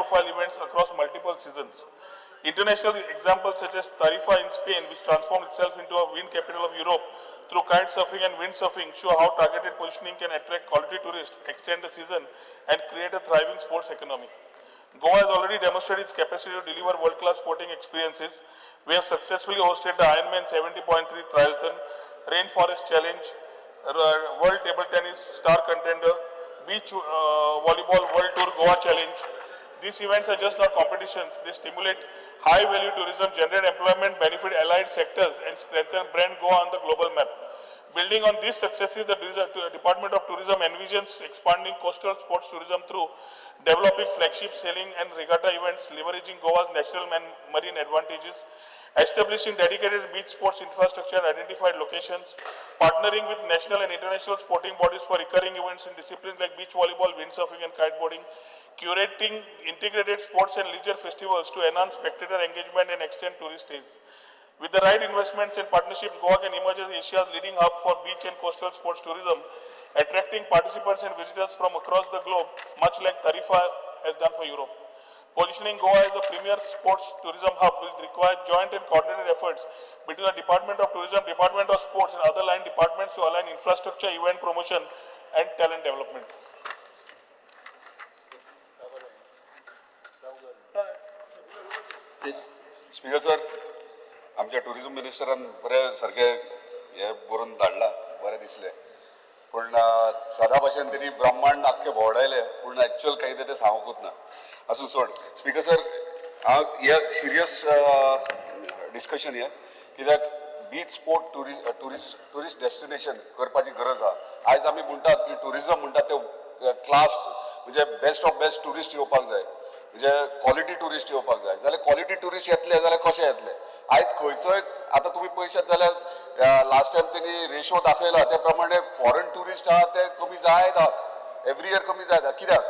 high-profile events across multiple seasons. International examples such as Tarifa in Spain, which transformed itself into a wind capital of Europe through kite surfing and windsurfing, show how targeted positioning can attract quality tourists, extend the season, and create a thriving sports economy. Goa has already demonstrated its capacity to deliver world-class sporting experiences. We have successfully hosted the Ironman 70.3 Triathlon, Rainforest Challenge, World Table Tennis Star Contender, Beach Volleyball World Tour Goa Challenge. These events are just not competitions. They stimulate high-value tourism, generate employment, benefit allied sectors, and strengthen brand Goa on the global map. Building on these successes, the Department of Tourism envisions expanding coastal sports tourism through developing flagship sailing and regatta events, leveraging Goa's natural and marine advantages, establishing dedicated beach sports infrastructure and identified locations, partnering with national and international sporting bodies for recurring events in disciplines like beach volleyball, windsurfing, and kiteboarding, curating integrated sports and leisure festivals to enhance spectator engagement and extend tourist stays. With the right investments and partnerships, Goa can emerge as Asia's leading hub for beach and coastal sports tourism, attracting participants and visitors from across the globe, much like Tarifa has done for Europe. Positioning Goa as a premier sports tourism hub will require joint and coordinated efforts between the Department of Tourism, Department of Sports, and other line departments to align infrastructure, event promotion, and talent development. Please. Speaker sir, आमच्या tourism मिनिस्टरान बरें सारकें हें बरोवन धाडलां, बरें दिसलें. पूण सादा भाशेन तेणी ब्रह्मांड आख्खें भोंवडायलें, पूण एक्चुअल कांय कितें तें सांगूंकूच ना. आसूं, सोड. स्पीकर सर, हांव हे सिरियस डिस्कशन हें, कित्याक beach sport tourist destination करपाची गरज आहा. आयज आमी म्हणटात की टुरिझम म्हणटात ते क्लास, म्हणजे बेस्ट ऑफ बेस्ट टुरिस्ट येवपाक जाय, म्हणजे क्वॉलिटी टुरिस्ट येवपाक जाय. जाल्यार क्वॉलिटी टुरिस्ट येतले जाल्यार कशे येतले? आयज खंयचोय, आतां तुमी पळयशात जाल्यार लास्ट टायम तेणी रेशो दाखयला त्या प्रमाणे फॉरेन टुरिस्ट आहा ते कमी जायत आहात, एवरी इयर कमी जायत आहा. कित्याक?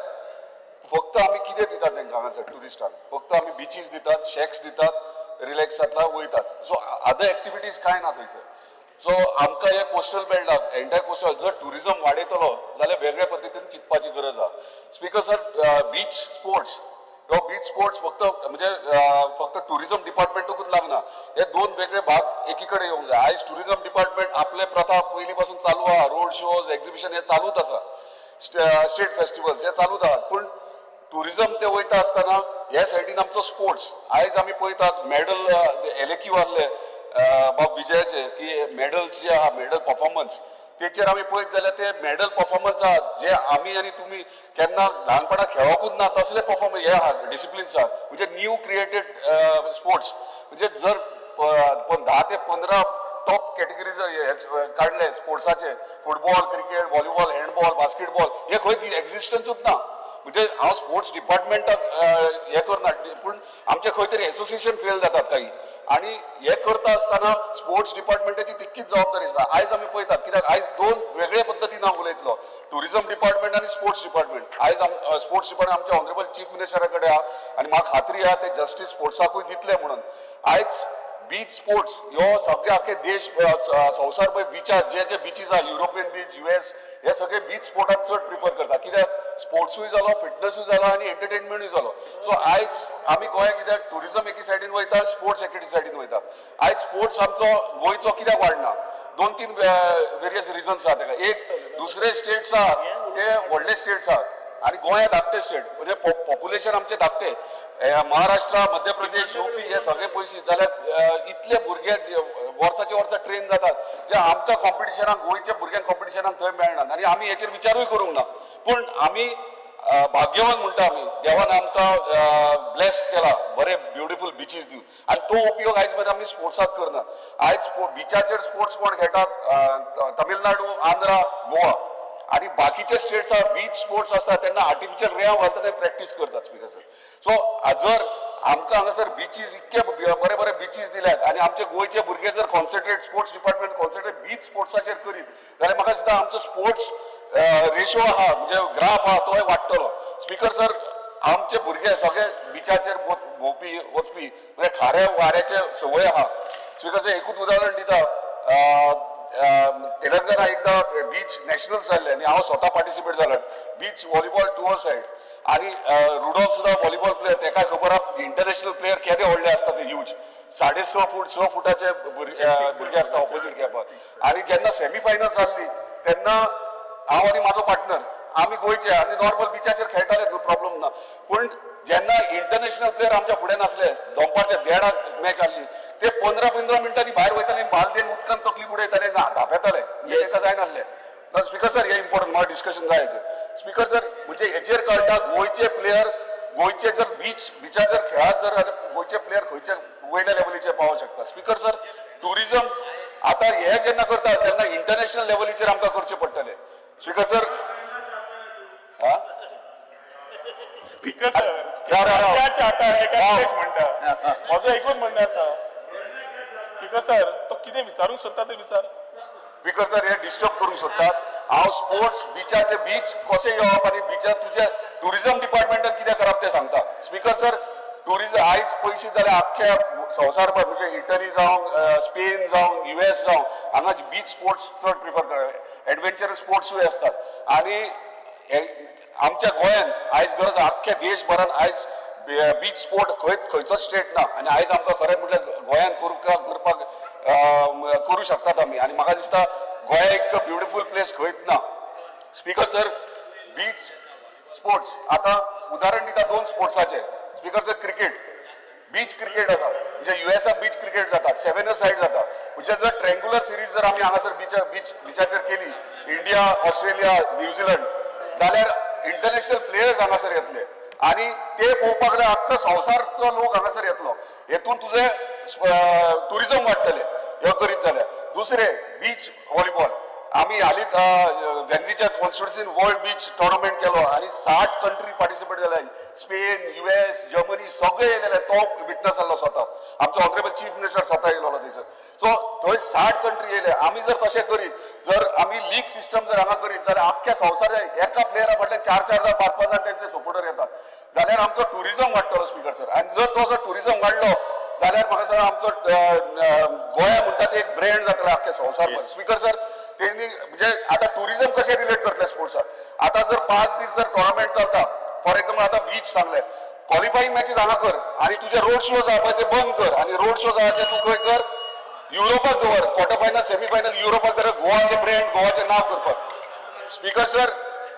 फक्त आमी कितें दितात तांकां हांगासर टुरिस्टांक? फक्त आमी बिचीस दितात, शॅक्स दितात, रिलॅक्स जातला वयतात. सो अदर एक्टिविटीज कांय ना थंयसर. सो आमकां हे कोस्टल बेल्टाक, एंटायर कोस्टल जर टुरिझम वाडयतलो जाल्यार वेगळ्या पद्दतीन चिंतपाची गरज आहा. स्पीकर सर, बीच स्पोर्ट्स हो बीच स्पोर्ट्स फक्त म्हणजे फक्त टुरिझम डिपार्टमेंटूच लागना. हे दोन वेगळे भाग एकी कडेन येवंक जाय. आयज टुरिझम डिपार्टमेंट आपले प्रथा पयलीं पासून चालू आहा, रोड शोज, एक्झिबिशन हे चालूच आसा, स्टेट फेस्टिवल्स हे चालूच आहात. पूण टुरिझम ते वयता आसतना ह्या सायडीन आमचो स्पोर्ट्स, आयज आमी पळयतात मेडल एलेक्यू आहले बाब विजयाचे की मेडल्स जे आहा, मेडल परफॉर्मन्स तेचेर आमी पळयत जाल्यार ते मेडल परफॉर्मन्स आहात जे आमी आनी तुमी केन्ना ल्हानपणा खेळोकूच ना तसले परफॉर्मन्स हे आहा, डिसिप्लिन्स आहात, म्हणजे न्यू क्रिएटेड स्पोर्ट्स. म्हणजे जर 10 ते 15 टॉप कॅटेगरी जर हे काडले स्पोर्ट्साचे, football, cricket, volleyball, handball, basketball, हे खंय एक्झिस्टन्सूच ना. म्हणजे हांव स्पोर्ट्स डिपार्टमेंटाक हे करना, पूण आमचे खंय तरी एसोसिएशन फेल जातात काही आणि हे करता आसतना स्पोर्ट्स डिपार्टमेंटाची तितकीच जबाबदारी आसा. आयज आमी पळयतात, कित्याक आयज दोन वेगळे पद्दतीन हांव उलयतलो, टुरिझम डिपार्टमेंट आनी स्पोर्ट्स डिपार्टमेंट. आयज स्पोर्ट्स डिपार्टमेंट आमच्या ऑनरेबल चीफ मिनिस्टरा कडेन आहा आनी म्हाका खात्री आहा ते जस्टीस स्पोर्ट्साकूय दितले म्हणून. आयज बीच स्पोर्ट्स ह्यो सगळे आख्खे देश संवसार पळय बिचार जे जे बिचीस आहा, युरोपियन बीच, युएस, हे सगळे बीच स्पोर्टाक चड प्रिफर करता. कित्याक स्पोर्ट्सूय जालो, फिटनसूय जालो आनी एंटरटेनमेंटूय जालो. सो आयज आमी गोंया कित्याक टुरिझम एकी सायडीन वयता, स्पोर्ट्स एकी सायडीन वयता. आयज स्पोर्ट्स आमचो गोंयचो कित्याक वाडना? दोन तीन वेरियस रिजन्स आहा तेका. एक, दुसरे स्टेट्स आहात ते व्हडले स्टेट्स आहात आणि गोंया धाकटे स्टेट, म्हणजे पॉप्युलेशन आमचे धाकटे. महाराष्ट्र, मध्य प्रदेश, युपी हे सगळे पयशे जाल्यार इतले भुरगे वर्साचे वर्सा ट्रेन जातात जे आमकां कॉम्पिटिशनाक, गोंयच्या भुरग्यांक कॉम्पिटिशनाक थंय मेळनात आनी आमी हेचेर विचारूय करूंक ना. पूण आमी भाग्यवान म्हणटा आमी, देवान आमकां ब्लेस केला बरे ब्युटिफूल बिचीस दिवन आनी तो उपयोग आयज मेरेन आमी स्पोर्ट्साक करना. आयज बिचाचेर स्पोर्ट्स कोण खेळटात? तमिळनाडू, आंध्रा, गोवा आणि बाकीचे स्टेट्स आहा, बीच स्पोर्ट्स आसता तेन्ना आर्टिफिशियल रेंव घालता, ते प्रॅक्टीस करतात. स्पीकर सर, सो जर आमकां हांगासर बिचीस इतके बरे बरे बिचीस दिल्यात आनी आमचे गोंयचे भुरगे जर concentrate, sports department concentrate beach स्पोर्ट्साचेर करीत जाल्यार म्हाका दिसता आमचो स्पोर्ट्स रेशो आहा, म्हणजे ग्राफ आहा, तोय वाडटलो. स्पीकर सर, आमचे भुरगे सगळे बिचाचेर भोंवपी वचपी, म्हणजे खाऱ्या वाऱ्याचे संवय आहा. स्पीकर सर, एकूच उदाहरण दिता. तेलंगणा एकदा बीच नॅशनल जाल्ले आनी हांव स्वता पार्टिसिपेट जालो, बीच व्हॉलीबॉल टू सायड, आनी रुडॉल्फ सुद्दां व्हॉलीबॉल प्लेयर. खबर आहा इंटरनॅशनल प्लेयर केदे व्हडले आसता ते ह्यूज, 6.5 फूट, 6 फुटाचे भुरगे आसता ऑपोजीट खेळपाक. आनी जेन्ना सेमी फायनल जाल्ली तेन्ना हांव आनी म्हाजो पार्टनर आमी गोंयचे आनी नॉर्मल बिचाचेर खेळटाले, प्रॉब्लम ना. पूण जेन्ना इंटरनॅशनल प्लेयर आमच्या फुडें नासले, दनपारच्या देडाक मॅच आहली, ते 15 15 मिनटांनी भायर वयताले, बालदेन उदकान तकली बुडयताले ना धांपेताले. म्हणजे ताका जायनासले. स्पीकर सर, हे इम्पॉर्टंट म्हाका डिस्कशन जाय हेचेर. स्पीकर सर, म्हणजे हेचेर कळटा गोंयचे प्लेयर, गोंयचे जर बिचार जर खेळात जर जाल्यार गोंयचे प्लेयर खंयचे वयल्या लेवलीचेर पावोंक शकता. स्पीकर सर, टुरिझम आता हे जेन्ना करता तेन्ना इंटरनॅशनल लेवलीचेर आमकां करचें पडटलें. स्पीकर सर, हा. स्पीकर सर, राव, राव, राव. क्या चाहता है काय? राव. तेच म्हणटा. म्हजो एकूच म्हणणें आसा स्पीकर सर, तो कितें विचारूंक सोदता तें विचार. स्पीकर सर, हे डिस्टर्ब करूंक सोदतात. हांव स्पोर्ट्स बिचाचे, बीच कशें येवप आनी बिचार तुजे टुरिझम डिपार्टमेंटान कितें करप तें सांगता. स्पीकर सर, टुरिझम आयज पयशे जाल्यार आख्ख्या संवसारभर, म्हणजे इटली जावं, स्पेन जावं, युएस जावं, हांगा बीच स्पोर्ट्स चड प्रिफर कर, एडवेंचरस स्पोर्ट्सूय आसतात. आनी हे आमच्या गोंयान आयज गरज, आख्ख्या देशभरान आयज बीच स्पोर्ट खंय खंयचोच स्टेट ना. आनी आयज आमकां खरें म्हटल्यार गोंयान करूंक करपाक करूं शकतात आमी. आनी म्हाका दिसता गोंया एक ब्युटिफूल प्लेस खंयच ना. स्पीकर सर, बीच स्पोर्ट्स आतां उदाहरण दिता दोन स्पोर्ट्साचे. Speaker sir, cricket, beach cricket आसा, म्हणजे युएसाक बीच क्रिकेट जाता, सेवन सायड जाता. म्हणजे जर ट्रँग्युलर सिरीज जर आमी हांगासर बिचाचेर केली, इंडिया, ऑस्ट्रेलिया, न्यूझीलंड, जाल्यार इंटरनॅशनल प्लेयर्स हांगासर येतले आनी ते पळोवपाक जाल्यार अख्खो संवसारचो लोक हांगासर येतलो. हेतून तुजें टुरिझम वाडटलें ह्यो करीत जाल्यार. दुसरें, बीच व्हॉलीबॉल. आमी हालींच वेन्झीच्या कॉन्स्टिट्युन्सीन वर्ल्ड बीच टोर्नामेंट केलो आनी 60 कंट्री पार्टिसिपेट जाले. स्पेन, युएस, जर्मनी सगळे येयलेले. तो विटनस आहलो स्वता, आमचो ऑनरेबल चीफ मिनिस्टर स्वता येयलेलो थंयसर. सो थंय 60 कंट्री येयले. आमी जर तशें करीत, जर आमी लीग सिस्टम जर हांगा करीत जाल्यार आख्ख्या संवसार एका प्लेयरा फाटल्यान चार चार जाण, पांच पांच जाण तेंचे सपोर्टर येतात, जाल्यार आमचो टुरिझम वाडटलो स्पीकर सर. आनी जर तो जर टुरिझम वाडलो जाल्यार म्हाका सर आमचो गोंया म्हणटा ते एक ब्रँड जातलो आख्ख्या संवसारभर. स्पीकर सर, तेणी म्हणजे आतां टुरिझम कशें रिलेट करतले स्पोर्ट्साक? आतां जर 5 दीस जर टोर्नामेंट चलता, फॉर एक्झाम्पल आतां बीच सांगले, क्वॉलिफाईंग मॅचीस हांगा कर आनी तुजे रोड शोज आहा पळय ते बंद कर आनी रोड शोज आहा ते तूं खंय कर? युरोपाक दवर. क्वॉर्टर फायनल, सेमी फायनल युरोपाक दवर, गोवाचे ब्रँड, गोवाचें नांव करपाक. स्पीकर सर,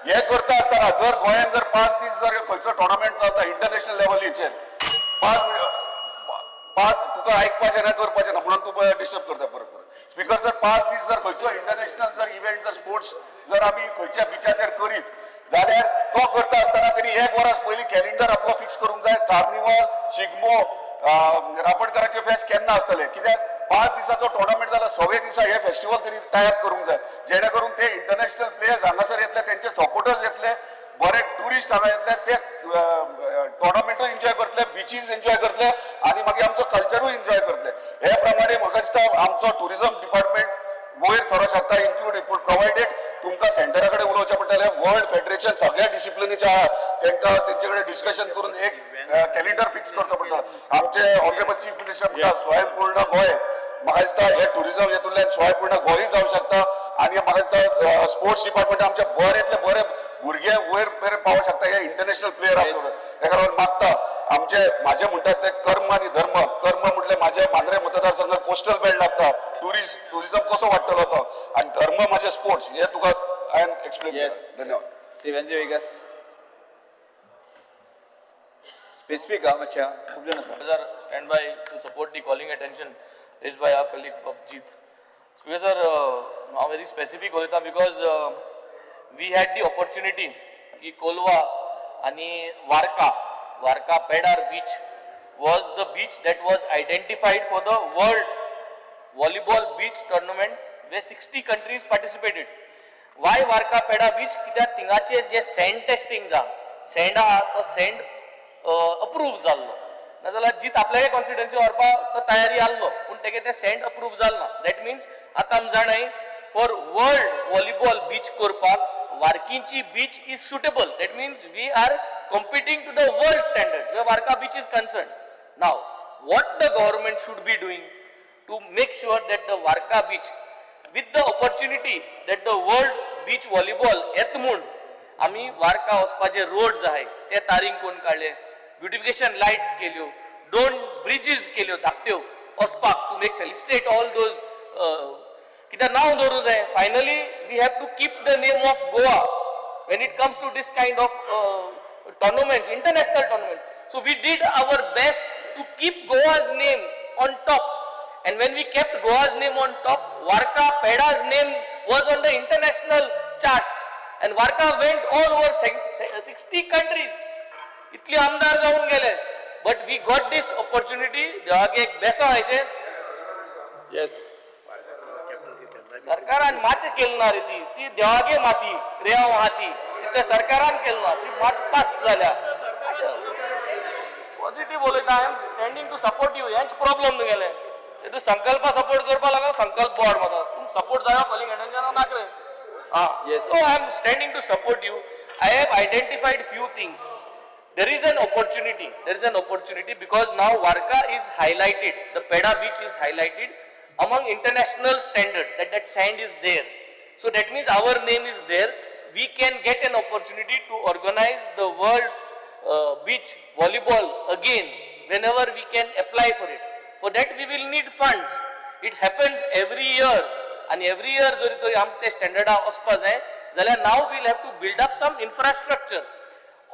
हे करता आसतना जर गोंयांत जर 5 दीस जर खंयचो टोर्नामेंट चलता इंटरनॅशनल लेवलीचेर, पांच पांच, तुका आयकपाचें ना, करपाचें ना म्हणून तूं डिस्टर्ब करता परत परत. स्पीकर सर, 5 दीस जर खंयचो इंटरनॅशनल जर इव्हेंट, जर स्पोर्ट्स जर आमी खंयच्या बिचाचेर करीत जाल्यार तो करता आसतना तेणी एक वरस पयलीं कॅलेंडर आपलो फिक्स करूंक जाय. कार्निवल, शिगमो, रापणकाराचे फेस्त केन्ना आसतले. कित्याक 5 दिसाचो टोर्नामेंट जाल्यार सव्या दिसा हे फेस्टिवल तेणी टाय अप करूंक जाय, जेणे करून ते इंटरनॅशनल प्लेयर्स हांगासर येतले, तेंचे सपोर्टर्स येतले, बरे टुरिस्ट हांगा येतले, ते टोर्नामेंटूय एन्जॉय करतले, बिचीस एन्जॉय करतले आनी मागीर आमचो कल्चरूय एन्जॉय करतले. हे प्रमाणे म्हाका दिसता आमचो टुरिझम डिपार्टमेंट वयर सरोंक शकता, इन्क्लूड प्रोवायडेड तुमकां सेंटरा कडेन उलोवचें पडटलें. वर्ल्ड फेडरेशन सगळ्या डिसिप्लिनीचे आहा, तांकां तेंचे कडेन डिस्कशन करून एक कॅलेंडर फिक्स करचो पडटलो. आमचे ऑनरेबल चीफ मिनिस्टर म्हणटा स्वयंपूर्ण गोंय. म्हाका दिसता हे टुरिझम हेतूंतल्यान स्वयंपूर्ण गोंय जावंक शकता. आनी म्हाका दिसता स्पोर्ट्स डिपार्टमेंट आमचे बरेंतले बरे भुरगे वयर मेरेन पावोंक शकता, हे इंटरनॅशनल प्लेयर. तेका लागून मागता, आमचे माझे म्हणटात ते कर्म आनी धर्म. कर्म म्हटल्यार माझे मांद्रे मतदारसंघात कोस्टल बेल्ट लागता, टुरिझम कसो वाडटलो तो, आनी धर्म माझे स्पोर्ट्स. हे तुका हांवें एक्सप्लेन. धन्यवाद. श्री वेन्झी वेगस, स्पेसिफिक हा मातशें, खूब जाण आसा. Sir, stand by to support the calling attention raised by our colleague Abhijit. Speaker sir, हांव very specific उलयता because we had the opportunity की कोलवा आनी Varca, Varca पेडार beach was the beach that was identified for the World Volleyball Beach Tournament where 60 countries participated. Why Varca Peda beach? कित्याक थिंगाचे जे send testing जा send आहा तो send approve जाल्लो. नाजाल्यार जीत आपल्यागे कॉन्स्टिट्युएन्सी व्हरपाक तो तयारी आहलो, पूण तेगे ते सँड अप्रूव जाल ना. That means आतां आमी जाणाय, फॉर वर्ल्ड व्हॉलीबॉल बीच करपाक वार्कींची beach is suitable. That means we are competing to the world standard where Varca beach is concerned. Now, what the government should be doing to make sure that the Varca beach, with the opportunity that the World Beach Volleyball येत म्हूण आमी वारका वचपाचे roads आहाय ते तारींग कोण काडले. Beautification lights केल्यो, दोन ब्रिजीस केल्यो धाकट्यो वचपाक to make felicitate all those. कित्याक नांव दवरूंक जाय. Finally we have to keep the name of Goa when it comes to this kind of tournaments, international tournament. So we did our best to keep Goa's name on top. And when we kept Goa's name on top, Varca Peda's name was on the international charts. And Varca went all over 60 countries. इतले आमदार जावन गेले. But we got this opportunity. देवाक एक बेसांव अशें. येस. सरकारान माती केली ना रे. ती ती देवागे माती रेंव आहा ती त्या सरकारान केली ना. ती मात पास जाल्या. पॉझिटिव्ह उलयता. I am standing to support you. हेंच प्रॉब्लम तुगेलें. ते तूं संकल्पा सपोर्ट करपा लागलो. संकल्प बोर्ड म्हाका तूं सपोर्ट जायो कॉलिंग अटेन्शन नाक रे. Ah. Yes. So I am standing to support you. I have identified few things. There is an opportunity. There is an opportunity because now Varca is highlighted. The Peda beach is highlighted among international standards. That sand is there. So that means our name is there. We can get an opportunity to organize the world beach volleyball again whenever we can apply for it. For that we will need funds. It happens every year. आणि every year जरी तरी आमकां ते स्टँडर्डा वचपा जाय जाल्यार now we'll have to build up some infrastructure.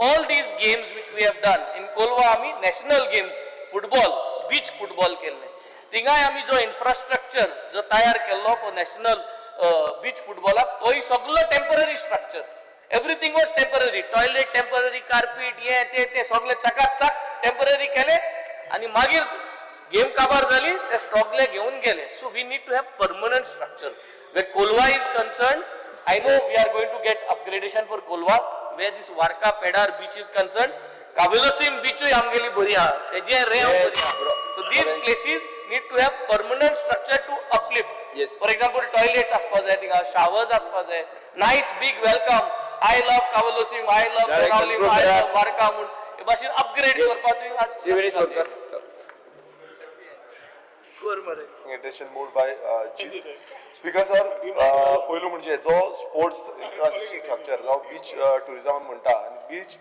All these games which we have done in Colva, आमी national games football, beach football केल्ले, थिंगाय आमी जो इन्फ्रास्ट्रक्चर जो तयार केल्लो फॉर नॅशनल बीच फुटबॉलाक, तोय सगलो temporary structure. Everything was temporary. Toilet temporary, carpet हे ते ते सगळे चकाचक टेम्पररी केले आणि मागीर गेम काबार जाली, ते सगळे घेवन गेले. So we need to have permanent structure. Where Colva is concern, I know we are going to get upgradation for Colva. Where this Varca Pedar beach is concern, Cavelossim बिचूय आमगेली बरी आहा, तेजे रेंव बरी आहा. So these places need to have permanent structure to uplift. For example, toilets आसपा जाय थिंगा, शावर्स आसपा जाय, nice big welcome, "I love Cavelossim, I love Direct Benaulim, conclude I करा. लव्ह वार्का" म्हूण हे भाशेन अपग्रेड करपाक तुवें आज श्री विनेश बोरकर. कर मरे. Attention moved by Chief Speaker sir. पयलू म्हणजे जो स्पोर्ट्स इन्फ्रास्ट्रक्चर जावं बीच टुरिजम म्हणटा आनी बीच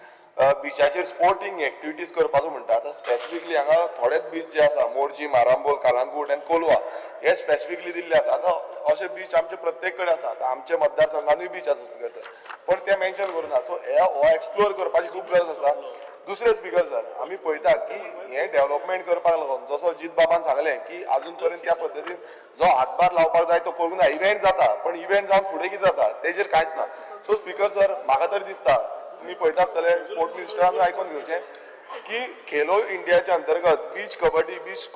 बिचाचेर स्पोर्टींग एक्टिविटीज करपाचो म्हणटा. आतां स्पेसिफिकली हांगा थोडेच बीच जे आसा, मोरजी, आरांबोल, कालांगूट आनी कोलवा हे स्पेसिफिकली दिल्ले आसा. आतां अशे बीच आमचे प्रत्येक कडेन आसा. आतां आमच्या मतदारसंघानूय बीच आसा स्पीकर सर, पण ते मेन्शन करूं ना. सो हे हो एक्सप्लोर करपाची खूब गरज आसा. दुसरें स्पीकर सर, आमी पळयता की हें डेव्हलपमेंट करपाक लागून जसो जीत बाबान सांगलें की अजून पर्यंत त्या पद्दतीन जो हातभार लावपाक जाय तो करूंक ना. इव्हेंट जाता, पण इव्हेंट जावन फुडें कितें जाता तेजेर कांयच ना. सो स्पीकर सर, म्हाका तरी दिसता तुमी पळयता आसतले, स्पोर्ट मिनिस्टरान आयकोन घेवचें की खेलो इंडियाच्या अंतर्गत beach kabaddi, beach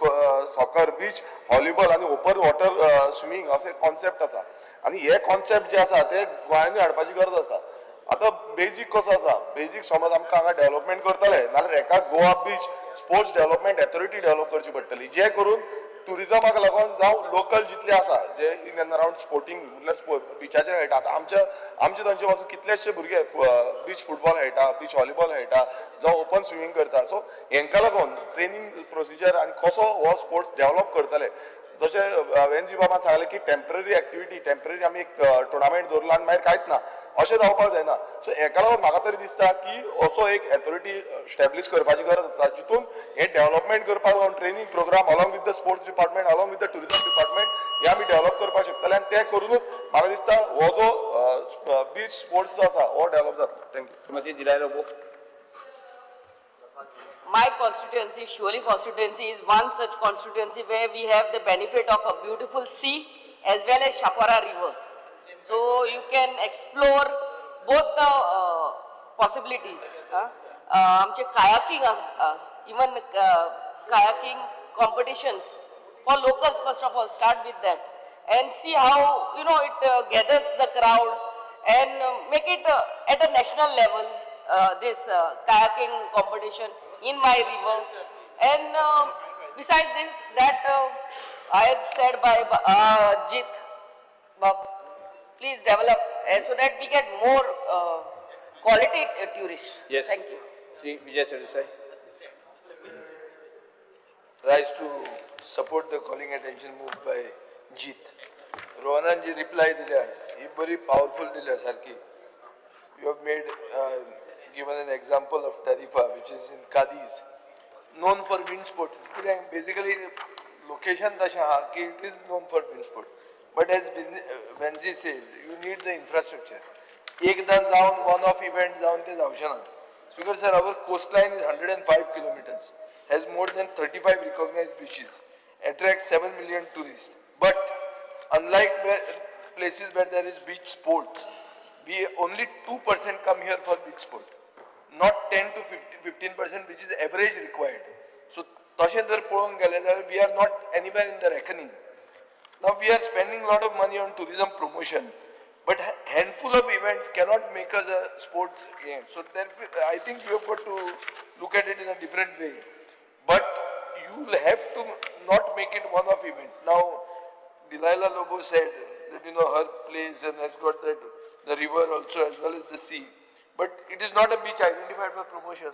soccer, beach volleyball आनी ओपन वॉटर स्विमींग असे कॉन्सेप्ट आसा आनी हे कॉन्सेप्ट जे आसा ते गोंयांनी हाडपाची गरज आसा. आतां बेजीक कसो आसा, बेजीक समज आमकां हांगा डेव्हलपमेंट करतले नाल्यार एका Goa beach sports development authority develop करची पडटली, जे करून टुरिजमाक लागून जावं लोकल जितले आसा जे इन एंड अराउंड स्पोर्टींग म्हटल्यार बिचाचेर खेळटा. आतां आमच्या तांचे पासून कितलेशे भुरगे बीच फुटबॉल खेळटा, बीच व्हॉलीबॉल खेळटा, जावं ओपन स्विमींग करता. सो हेंकां लागून ट्रेनींग प्रोसिजर आनी कसो हो स्पोर्ट्स डेव्हलप करतले. जशें वेनजी बाबान सांगलें की टेम्पररी एक्टिविटी, टेम्पररी आमी एक टुर्नामेंट दवरला आनी मागीर कांयच ना, अशें जावपाक जायना. सो हेका लागून म्हाका तरी दिसता की असो एक एथॉरिटी स्टॅब्लिश करपाची गरज आसा, जितून हे डेव्हलपमेंट करपाक लागून training program along with the sports department, along with the tourism department हे आमी डेव्हलप करपाक शकतले आनी ते करुनूच म्हाका दिसता हो जो बीच स्पोर्ट्स जो आसा हो डेव्हलप जातलो. Thank you. Shrimati दिलाय Lobo. My constituency, Siolim constituency, is one such constituency where we have the benefit of a beautiful sea as well as Chapora River. So you can explore both the possibilities. Huh? आमचे kayaking, even kayaking competitions for locals, first of all, start with that and see how it gathers the crowd and make it at a national level, this kayaking competition in my river. And besides this, that as said by Jit Bob, please develop so that we get more quality tourists. Yes. Thank you. Shri Vijay Sardesai. Rise to support the calling attention moved by Jeet. रोहनान ji reply दिल्या ही बरी powerful दिल्या सारकी. You have made given an example of Tarifa, which is in Cadiz, known for wind sports. कित्याक basically location तशें आहा की it is known for wind sport, but as Venzy says, you need the infrastructure. एकदां जावन one of event जावन तें जावचें ना. Speaker sir, our coastline is 105 kilometers, has more than 35 recognized beaches, attracts 7 million tourists. But unlike places where there is beach sports, we only 2% come here for beach sport, not 10 to 15%, which is average required. So तशें जर पळोवंक गेलें जाल्यार we are not anywhere in the reckoning. Now we are spending a lot of money on tourism promotion, but handful of events cannot make us a sports game. So therefore, I think we have got to look at it in a different way. But you will have to not make it one-off event. Now, Delilah Lobo said that her place and has got that the river also as well as the sea. But it is not a beach identified for promotion.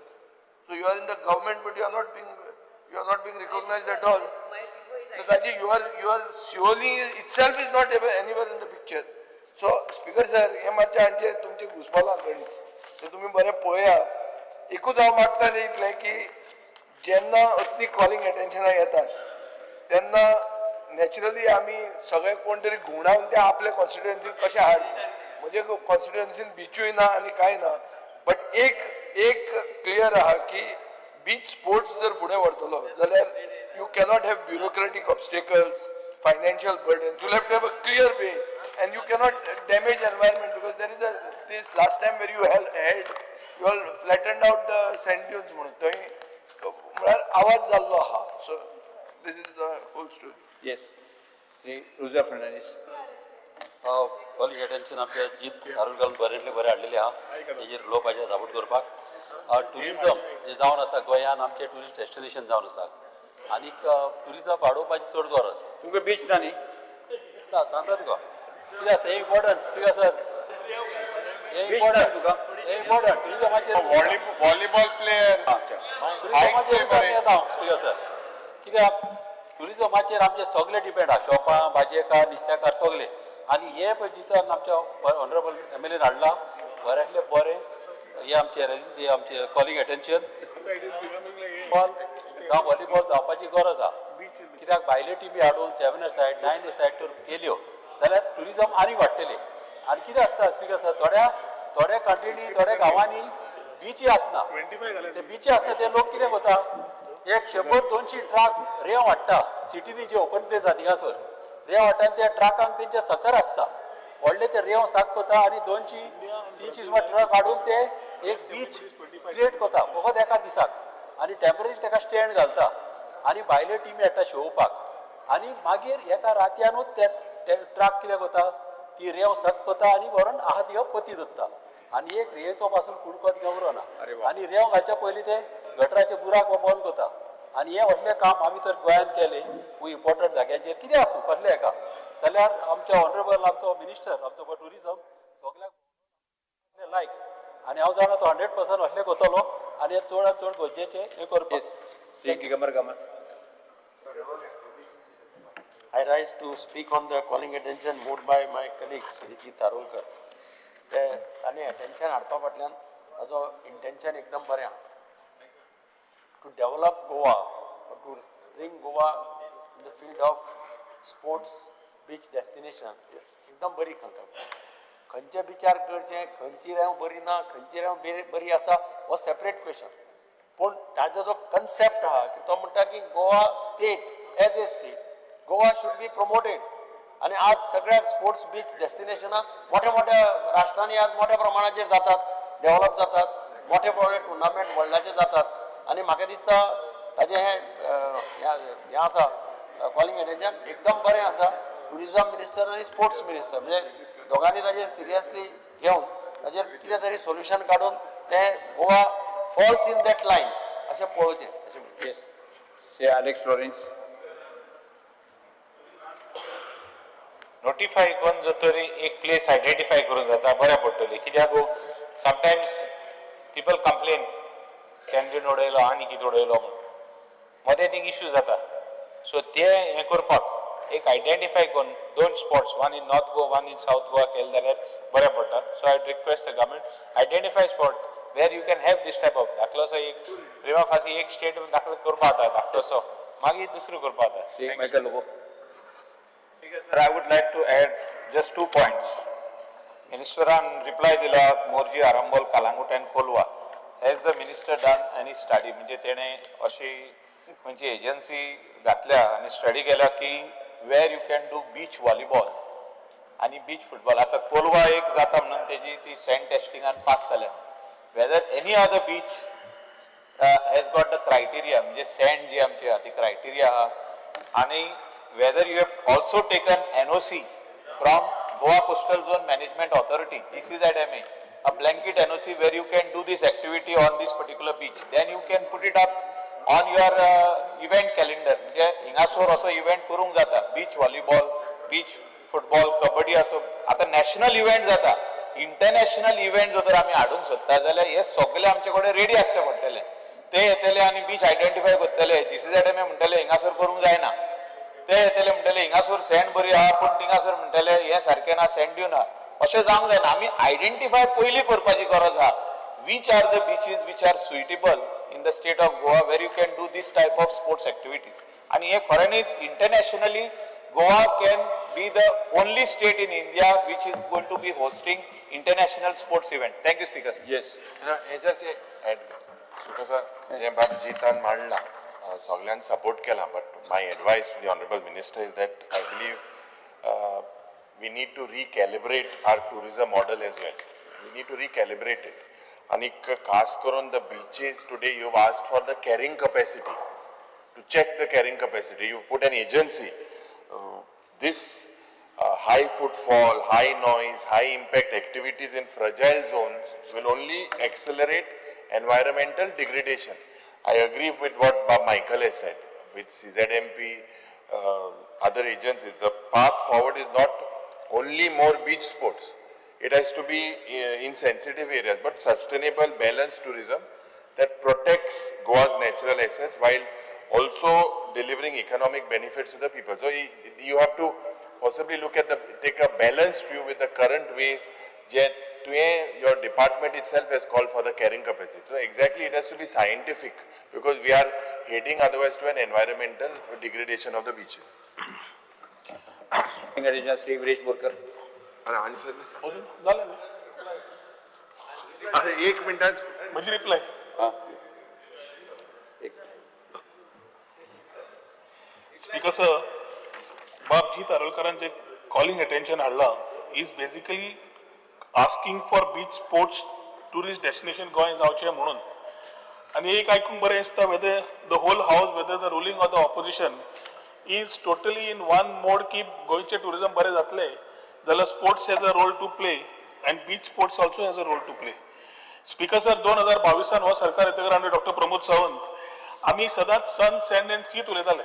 So you are in the government, but you are not being recognized at all. Nataji, you are Siolim itself is not anywhere in the picture. So Speaker sir, हे मातशें आमचें तुमचें घुसपालां गणीत, so तुमी बरें पळया. एकूच हांव मागता तें इतलें की जेन्ना असली कॉलिंग एटेन्शनां येतात तेन्ना नॅचरली आमी सगळे कोण तरी घुंवडावन ते आपले कॉन्स्टिट्युएन्सीन कशें हाड, म्हणजे कॉन्स्टिट्युएन्सीन बिचूय ना आनी कांय ना, बट एक एक क्लियर आहा की बीच स्पोर्ट्स जर फुडें व्हरतलो जाल्यार you cannot have bureaucratic obstacles, financial burdens. You'll have to have a clear way, and you cannot damage environment, because there is a this last time where you held, you all flattened out the sand dunes म्हणून थंय म्हळ्यार आवाज जाल्लो आहा. So this is the whole story. Yes, Shri Rudra Fernandes. Calling attention आमच्या जीत आरोलकारान बरेंतले बरें हाडलेले आहा, तेजेर उलोवपाचें सपोर्ट करपाक. ट्युरिजम जें जावन आसा गोंयान, आमचें ट्युरिस्ट डेस्टिनेशन जावन आसा आनीक ट्युरिजम वाडोवपाची चड गरज. तुमकां बीच ना न्ही? ना, सांगता तुका कितें आसता हें इम्पॉर्टंट. स्पिकर सर, हें बीच ना इम्पॉर्टंट तुका? हें इम्पॉर्टंट ट्युरिजमाचेर. Volleyball player. अच्छा. ट्युरिजमाचेर आमी येता हांव स्पिकर सर, कित्याक ट्युरिजमाचेर आमचे सगळे डिपेंड आहा, शॉपां, भाजयेकार, नुस्तेकार सगळे. आनी हे पळय जितान आमच्या ऑनरेबल एम एल एन हाडला बऱ्यांतलें बरें हे आमचे हे आमचे कॉलिंग एटेन्शन. बॉल जावं व्हॉलीबॉल जावपाची गरज आहा, कित्याक भायल्यो टिमी हाडून 7 a side, 9 a side तर केल्यो जाल्यार ट्युरिजम आनी वाडटलें. आनी कितें आसता स्पिकर सर, थोड्या थोड्या कंट्रीनी, थोड्या गांवांनी बिची आसना, ते बिची आसना, ते लोक कितें करता, एक 100-200 ट्रक रेंव हाडटा सिटीनी, जे ओपन प्लेस आहा थिंगासर रेंव हाडटा आनी त्या ट्रकांक तेंचे सकर आसता व्हडले, ते रेंव साक करता आनी 200-300 सुमार ट्रक हाडून ते एक बीच क्रिएट करता फकत एका दिसाक, आनी टेंपररी ताका स्टँड घालता आनी भायल्यो टिमी हाडटा शोवपाक, आनी मागीर एका रातयानूच ते ट्रक कितें करता, ती रेंव सक करता आनी व्हरून आहा ती पती दवरता, आनी एक रेंवेचो पासून कुडको थिंगा उरना. आनी रेंव घालच्या पयलीं ते गटराचे बुराक बंद करता. आनी हें व्हडलें काम आमी तर गोंयांत केलें इम्पॉर्टंट जाग्यांचेर कितें आसूं कसलें हेका, जाल्यार आमच्या ऑनरेबल आमचो मिनिस्टर आमचो ट्युरिजम सगळ्याक लायक, आनी हांव जाणा तो 100% असलें करतलो आनी हें चडांत चड गरजेचें हें करपाक. Yes, Shri Digambar Kamat. I rise to speak on the calling attention moved by my colleague Shri Jeet Arolkar. ते तांणी attention हाडपा फाटल्यान ताजो intention एकदम बरें आहा. To develop Goa, or to bring Goa in the field of sports beach destination, एकदम बरी संकल्पना. खंयच्या बिचार करचें, खंयची रेंव बरी ना, खंयची रेंव बरी आसा, हो सेपरेट क्वेश्चन. पूण ताजो जो कन्सेप्ट आहा की तो म्हणटा की Goa state as a state, Goa should be promoted. आनी आज सगळ्या स्पोर्ट्स बीच डेस्टिनेशनां मोठ्या मोठ्या राष्ट्रांनी आज मोठ्या प्रमाणाचेर जातात, डेव्हलप जातात, मोठे मोठे टुर्नामेंट वर्ल्डाचे जातात. आनी म्हाका दिसता ताजें हें हें आसा कॉलिंग एटेन्शन एकदम बरें आसा. ट्युरिजम मिनिस्टर आनी स्पोर्ट्स मिनिस्टर म्हणजे दोगांनी ताजेर सिरियसली घेवन ताजेर कितें तरी सोल्युशन काडून तें Goa falls in that line अशें पळोवचें अशें. Yes, Shri Alex Lawrence. Notify करून जर तरी एक प्लेस आयडेंटिफाय करूं जाता बरें पडटलें, कित्याक sometimes people complain sand dune उडयलो आनी कितें उडयलो म्हूण मदें एक इश्यू जाता. सो ते हें करपाक एक आयडेंटिफाय करून 2 spots, 1 in North Goa, 1 in South Goa केलें जाल्यार बरें पडटा. So I request the government identify spot. where you can have this type of धाकलोसो एक प्रिमा फासी एक स्टेट दाखलो करपा जाता धाकटोसो, मागीर दुसरो करपा जाता. Shri Michael Lobo. Sir, I would like to add just two points. मिनिस्टरान reply दिला Morjim, Arambol, Calangute and Colva. Has the minister done any study? म्हणजे तेणे अशी खंयची एजन्सी घातल्या आनी स्टडी केल्या की where you can do beach volleyball आनी बीच फुटबॉल? आतां कोलवा एक जाता म्हणून तेजी ती सँड टेस्टिंगान पास जाल्या. Whether any other beach has got the criteria, म्हणजे सँड जी आमची आहा ती क्रायटेरिया आहा, आनी whether you have also taken NOC from Goa Coastal Zone Management Authority, GCZMA, a blanket NOC where you can do this activity on this particular beach, then you can put it up on your event calendar. म्हणजे हिंगासोर असो event करूंक जाता, beach volleyball, beach football, kabaddi असो आतां national event जाता. International event जर तर आमी हाडूंक सोदता जाल्यार हे सगळे आमचे कडेन रेडी आसचे पडटले. ते येतले आनी बीच आयडेंटिफाय करतले, जीसीझेडएमए म्हणटले हिंगासर करूंक जायना. ते येतले म्हणटले हिंगासर सँड बरी आहा, पूण थिंगासर म्हणटले हें सारकें ना, सँड दिवना. अशें जावंक जायना. आमी आयडेंटिफाय पयलीं करपाची गरज आहा, which are the beaches which are suitable in the state of Goa where you can do this type of sports activities. आनी हे खऱ्यांनीच internationally Goa can be the only state in India which is going to be hosting international sports event. Thank you, Speaker. Yes. हें just add कर, जें बाब जितान मांडलां सगळ्यान support केला, but my advice to the honourable minister is that I believe we need to recalibrate our tourism model as well. We need to recalibrate it. आनी खास करून the beaches today, you asked for the carrying capacity, to check the carrying capacity. You put an agency. This high footfall, high noise, high impact activities in fragile zones will only accelerate environmental degradation. I agree with what Bob Michael has said, with CZMP, other agencies. The path forward is not only more beach sports. It has to be in sensitive areas, but sustainable, balanced tourism that protects Goa's natural assets while also delivering economic benefits to the people. So you have to possibly look at the, take a balanced view with the current way जे तुवें, your department itself has called for the carrying capacity. So exactly it has to be scientific because we are heading otherwise to an environmental degradation of the beaches. Attention Shri Viresh Borkar. अरे answer जालें. अरे एक मिनटान. म्हजी reply. हां, एक. Speaker sir, बाब जीत आरोलकारान जे calling attention हाडलां is basically asking for beach sports tourist destination Goa जावचें म्हणून. आनी एक आयकूंक बरें दिसता, whether the whole house, whether the ruling or the opposition, is totally in one mode की गोंयचें टुरिजम बरें जातलें जाल्यार sports has a role to play and beach sports also has a role to play. Speaker sir, 2022 हो सरकार येतकर आनी doctor Pramod Sawant, आमी सदांच सन, सँड अँड सीत उलयताले.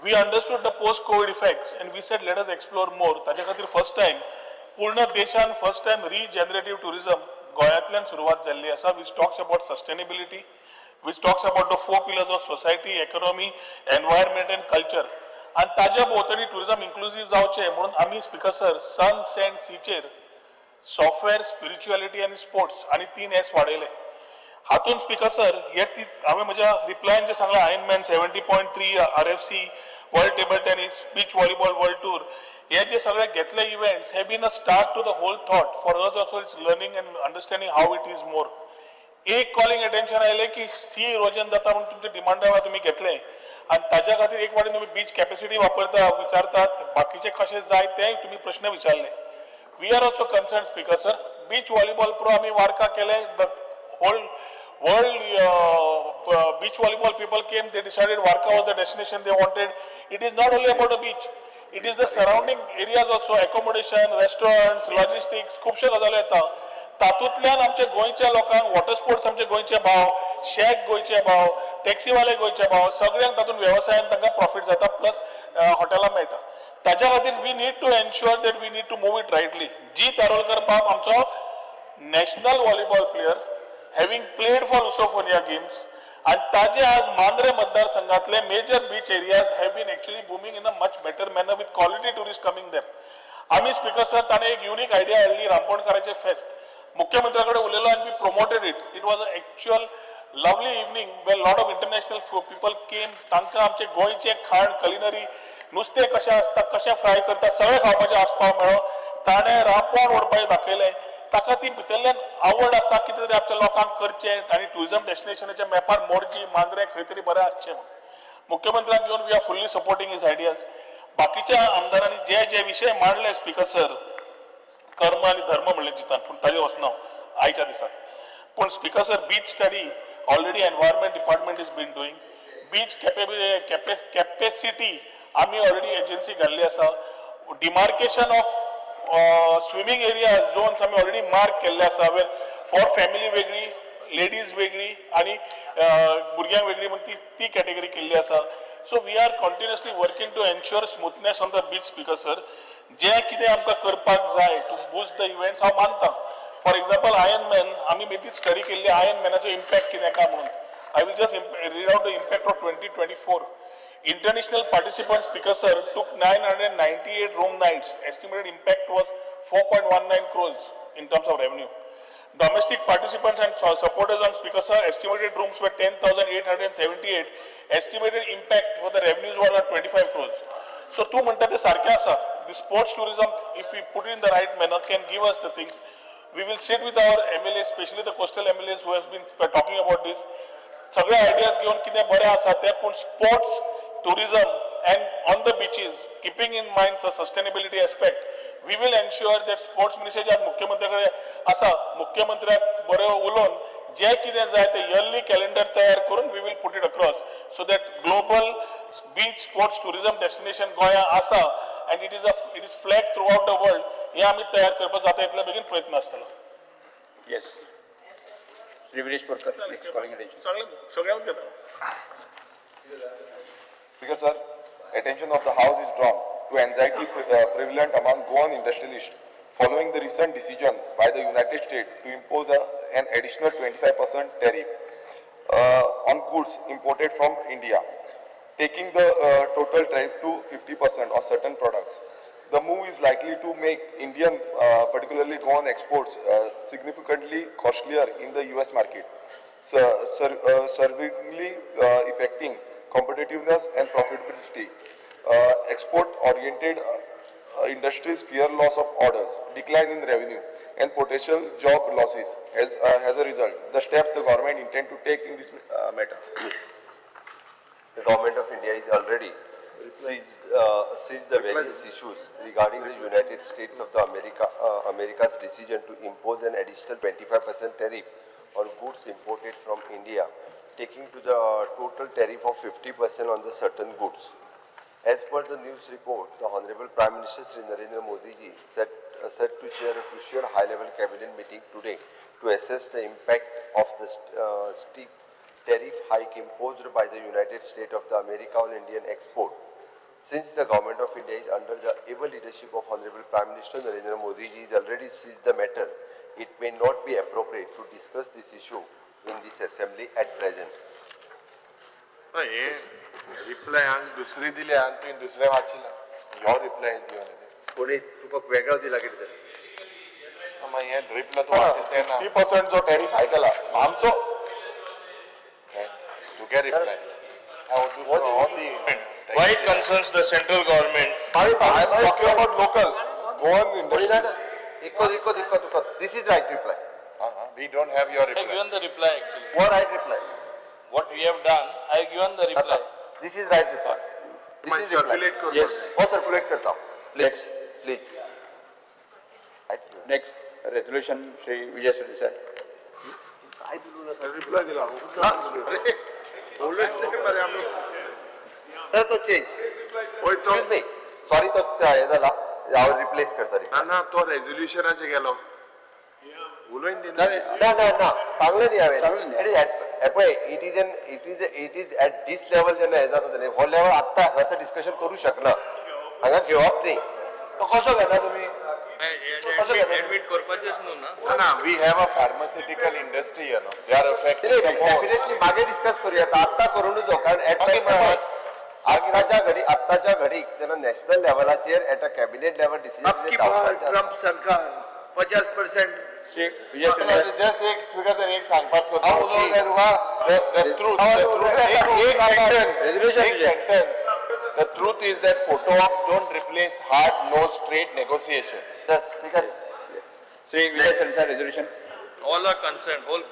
We understood the post Covid effects and we said, let us explore more. ताच्या खातीर first time पूर्ण देशान फर्स्ट टायम रिजनरेटीव टुरिझम गोंयांतल्यान सुरवात जाल्ली आसा, which talks about sustainability, which talks about the four pillars of society, economy, environment and culture. आनी ताज्या भोंवतणी टुरिझम इन्क्लुजीव जावचें म्हणून आमी, स्पीकर सर, सन, सँड, सीचेर सॉफ्टवेअर, स्पिरिच्युअलिटी आनी स्पोर्ट्स आनी तीन एस वाडयले. हातून, स्पीकर सर, हे ती हांवें म्हज्या रिप्लायन जे सांगलां, Ironman 70.3, RFC, World Table Tennis, Beach Volleyball World Tour, हे जे सगळे घेतले events have been a start to the whole thought. For us also it's learning and understanding how it is more. एक calling attention आयलें की C erosion जाता म्हणून तुमचे डिमांडा वेळार तुमी घेतले आनी ताज्या खातीर एक वाटेन तुमी बीच कॅपेसिटी वापरता विचारतात, बाकीचे कशे जाय तेय तुमी प्रश्न विचारले. We are also concerned, Speaker sir. Beach volleyball pro आमी वार्का केले. The whole world beach volleyball people came. They decided Varca was the destination they wanted. It is not only about the beach, it is the surrounding areas also, accommodation, restaurants, logistics, खुबश्यो गजाली येता. तातूंतल्यान आमच्या गोंयच्या लोकांक water sports, आमचे गोंयचे भाव, शॅक गोंयचे भाव, टॅक्सीवाले गोंयचे भाव, सगळ्यांक तातूंत वेवसायान तांकां प्रॉफीट जाता, प्लस हॉटेलां मेळटा. ताच्या खातीर we need to ensure that we need to move it rightly. Jeet Arolkar बाब आमचो national volleyball player, having played for Lusophonia Games, आणि ताजे आज मांद्रे मतदारसंघातले major beach areas have been actually booming in a much better manner with quality tourist coming there. आम्ही, speaker sir, ताणें एक unique idea हाडली, रांपोणकाराचे फेस्त. मुख्यमंत्र्या कडेन उलयलो आनी we promoted it. It was a actual lovely evening where lot of international people came. तांकां आमचें गोंयचें खाण, कलिनरी, नुस्तें कशें आसता, कशें फ्राय करता, सगळें खावपाचें आसपाव मेळ्ळो. ताणें रांपोण ओडपाचें दाखयलें. ताका ती भितरल्यान आवड आसा कितें तरी आमच्या लोकांक करचें आनी ट्युरिजम डेस्टिनेशनाच्या मॅपार मोरजी, मांद्रें खंय तरी बरें आसचें म्हणून. मुख्यमंत्र्याक घेवन we are fully supporting his ideas. बाकीच्या आमदारांनी जे जे विशय मांडले स्पीकर सर, कर्म आनी धर्म म्हणले जितान, पूण ताजेर वचना हांव आयच्या दिसाक. पूण speaker sir, beach study already environment department is been doing. Beach capacity आमी ऑलरेडी एजन्सी घाल्ली आसा. Demarcation of swimming area zones आमी ऑलरेडी मार्क केल्ले आसा, वेर फॉर फॅमिली वेगळी, लेडीज वेगळी आनी भुरग्यांक वेगळी म्हण ती ती कॅटेगरी केल्ली आसा. So we are continuously working to ensure smoothness on the beach. Speaker sir, जें कितें आमकां करपाक जाय टू बुस्ट the events हांव मानता. फॉर एक्झाम्पल, आयर्न मॅन आमी बेगीन स्टडी केल्ली, आयर्न मॅनाचो इम्पॅक्ट कितें काय म्हणून. I will just read out the impact of 2024. International participants, Speaker sir, took 998 room nights. Estimated impact was 4.19 crores in terms of revenue. Domestic participants and supporters on, Speaker sir, estimated rooms were 10,878. Estimated impact for the revenues were around 25 crores. So तूं म्हणटा ते सारकें आसा. The sports tourism, if we put it in the right manner, can give us the things. We will sit with our MLAs, especially the coastal MLAs who have been talking about this. सगळे ideas घेवन कितें बरें आसा तें, पूण sports tourism and on the beaches, keeping in mind the sustainability aspect, we will ensure that sports मिनिस्टरच्या मुख्यमंत्र्या कडेन आसा. मुख्यमंत्र्याक बरें उलोवन जें कितें जाय तें इयरली कॅलेंडर तयार करून we will put it across so that global beach sports tourism destination गोंया आसा and it is flag throughout the world. हें आमी तयार करपाक जाता इतले बेगीन प्रयत्न आसतलो. Yes, Shri Viresh Borkar, next calling attention. सगळ्यांक सगळ्यांक घेता. Speaker sir, attention of the House is drawn to anxiety prevalent among Goan industrialists following the recent decision by the United States to impose an additional 25% tariff on goods imported from India, taking the total tariff to 50% on certain products. The move is likely to make Indian, particularly Goan exports, significantly costlier in the US market, severely affecting competitiveness and profitability. Export-oriented industries fear loss of orders, decline in revenue, and potential job losses as a result. The steps the government intend to take in this matter. The government of India is already seized the various issues regarding the United States of the America's decision to impose an additional 25% tariff on goods imported from India, taking to the total tariff of 50% on the certain goods. As per the news report, the Honorable Prime Minister Sri Narendra Modi ji set to chair a crucial high-level cabinet meeting today to assess the impact of the steep tariff hike imposed by the United States of the America on Indian export. Since the government of India is under the able leadership of Honorable Prime Minister Narendra Modi ji is already seized the matter, it may not be appropriate to discuss this issue in this assembly at present. हे reply आनी दुसरी दिल्या आनी तुवें दुसरें वाचिला. Your reply is given. कोणी तुका वेगळो दिला कितें तरी? मागीर हे रिप्लाय तूं वाचिल तें ना. 50% जो टॅरिफ हाय केला आमचो. तुगे reply. Why it concerns the central government? I am talking about local Goan कोणी जाणा? Industries. इको इको इको तुका this is right reply. We don't have your I have reply. Given the reply actually. हो right reply. What we have done, I have given the reply. This is right reply. This is reply. Circulate कर. Yes. हो, circulate करता. Please, please. Next resolution, Shri Vijay Sardesai. काय दिलो ना? Reply दिला. तर तो चेंज, एक्सक्यूज मी, सॉरी, तो हे जाला, हांव रिप्लेस करता ना ना, तो रेजोल्युशनाचे गेलो उलोवन दी. ना ना ना, सांगलें न्ही हांवें. सांगलें न्ही. It is पळय, it is at this level जेन्ना हें जाता तेन्ना हो लेवल आत्तां हांगासर डिस्कशन करूं शकना, हांगा घेवप न्ही. तो कसो घेता तुमी? कसो घेता? एडमिट करपाचेच न्हू ना. ना ना, we have a pharmaceutical industry, they are affected. Definitely मागीर डिस्कस करूया, आत्तां करूं नजो, कारण एट आत्ताच्या घडीक जेन्ना नॅशनल लेवलाचेर at a cabinet level अब की बार डिसिजन ट्रम्प सरकार. 50%. जस्ट एक स्पीकर सर एक सांगपाक सोदता. हांव उलोवंक जाय तुका. The truth, एक sentence, एक sentence. The truth is that photo ops don't replace hard no straight negotiations. Yes, Speaker. Shri Vijay Sardesai resolution. All are concerned, whole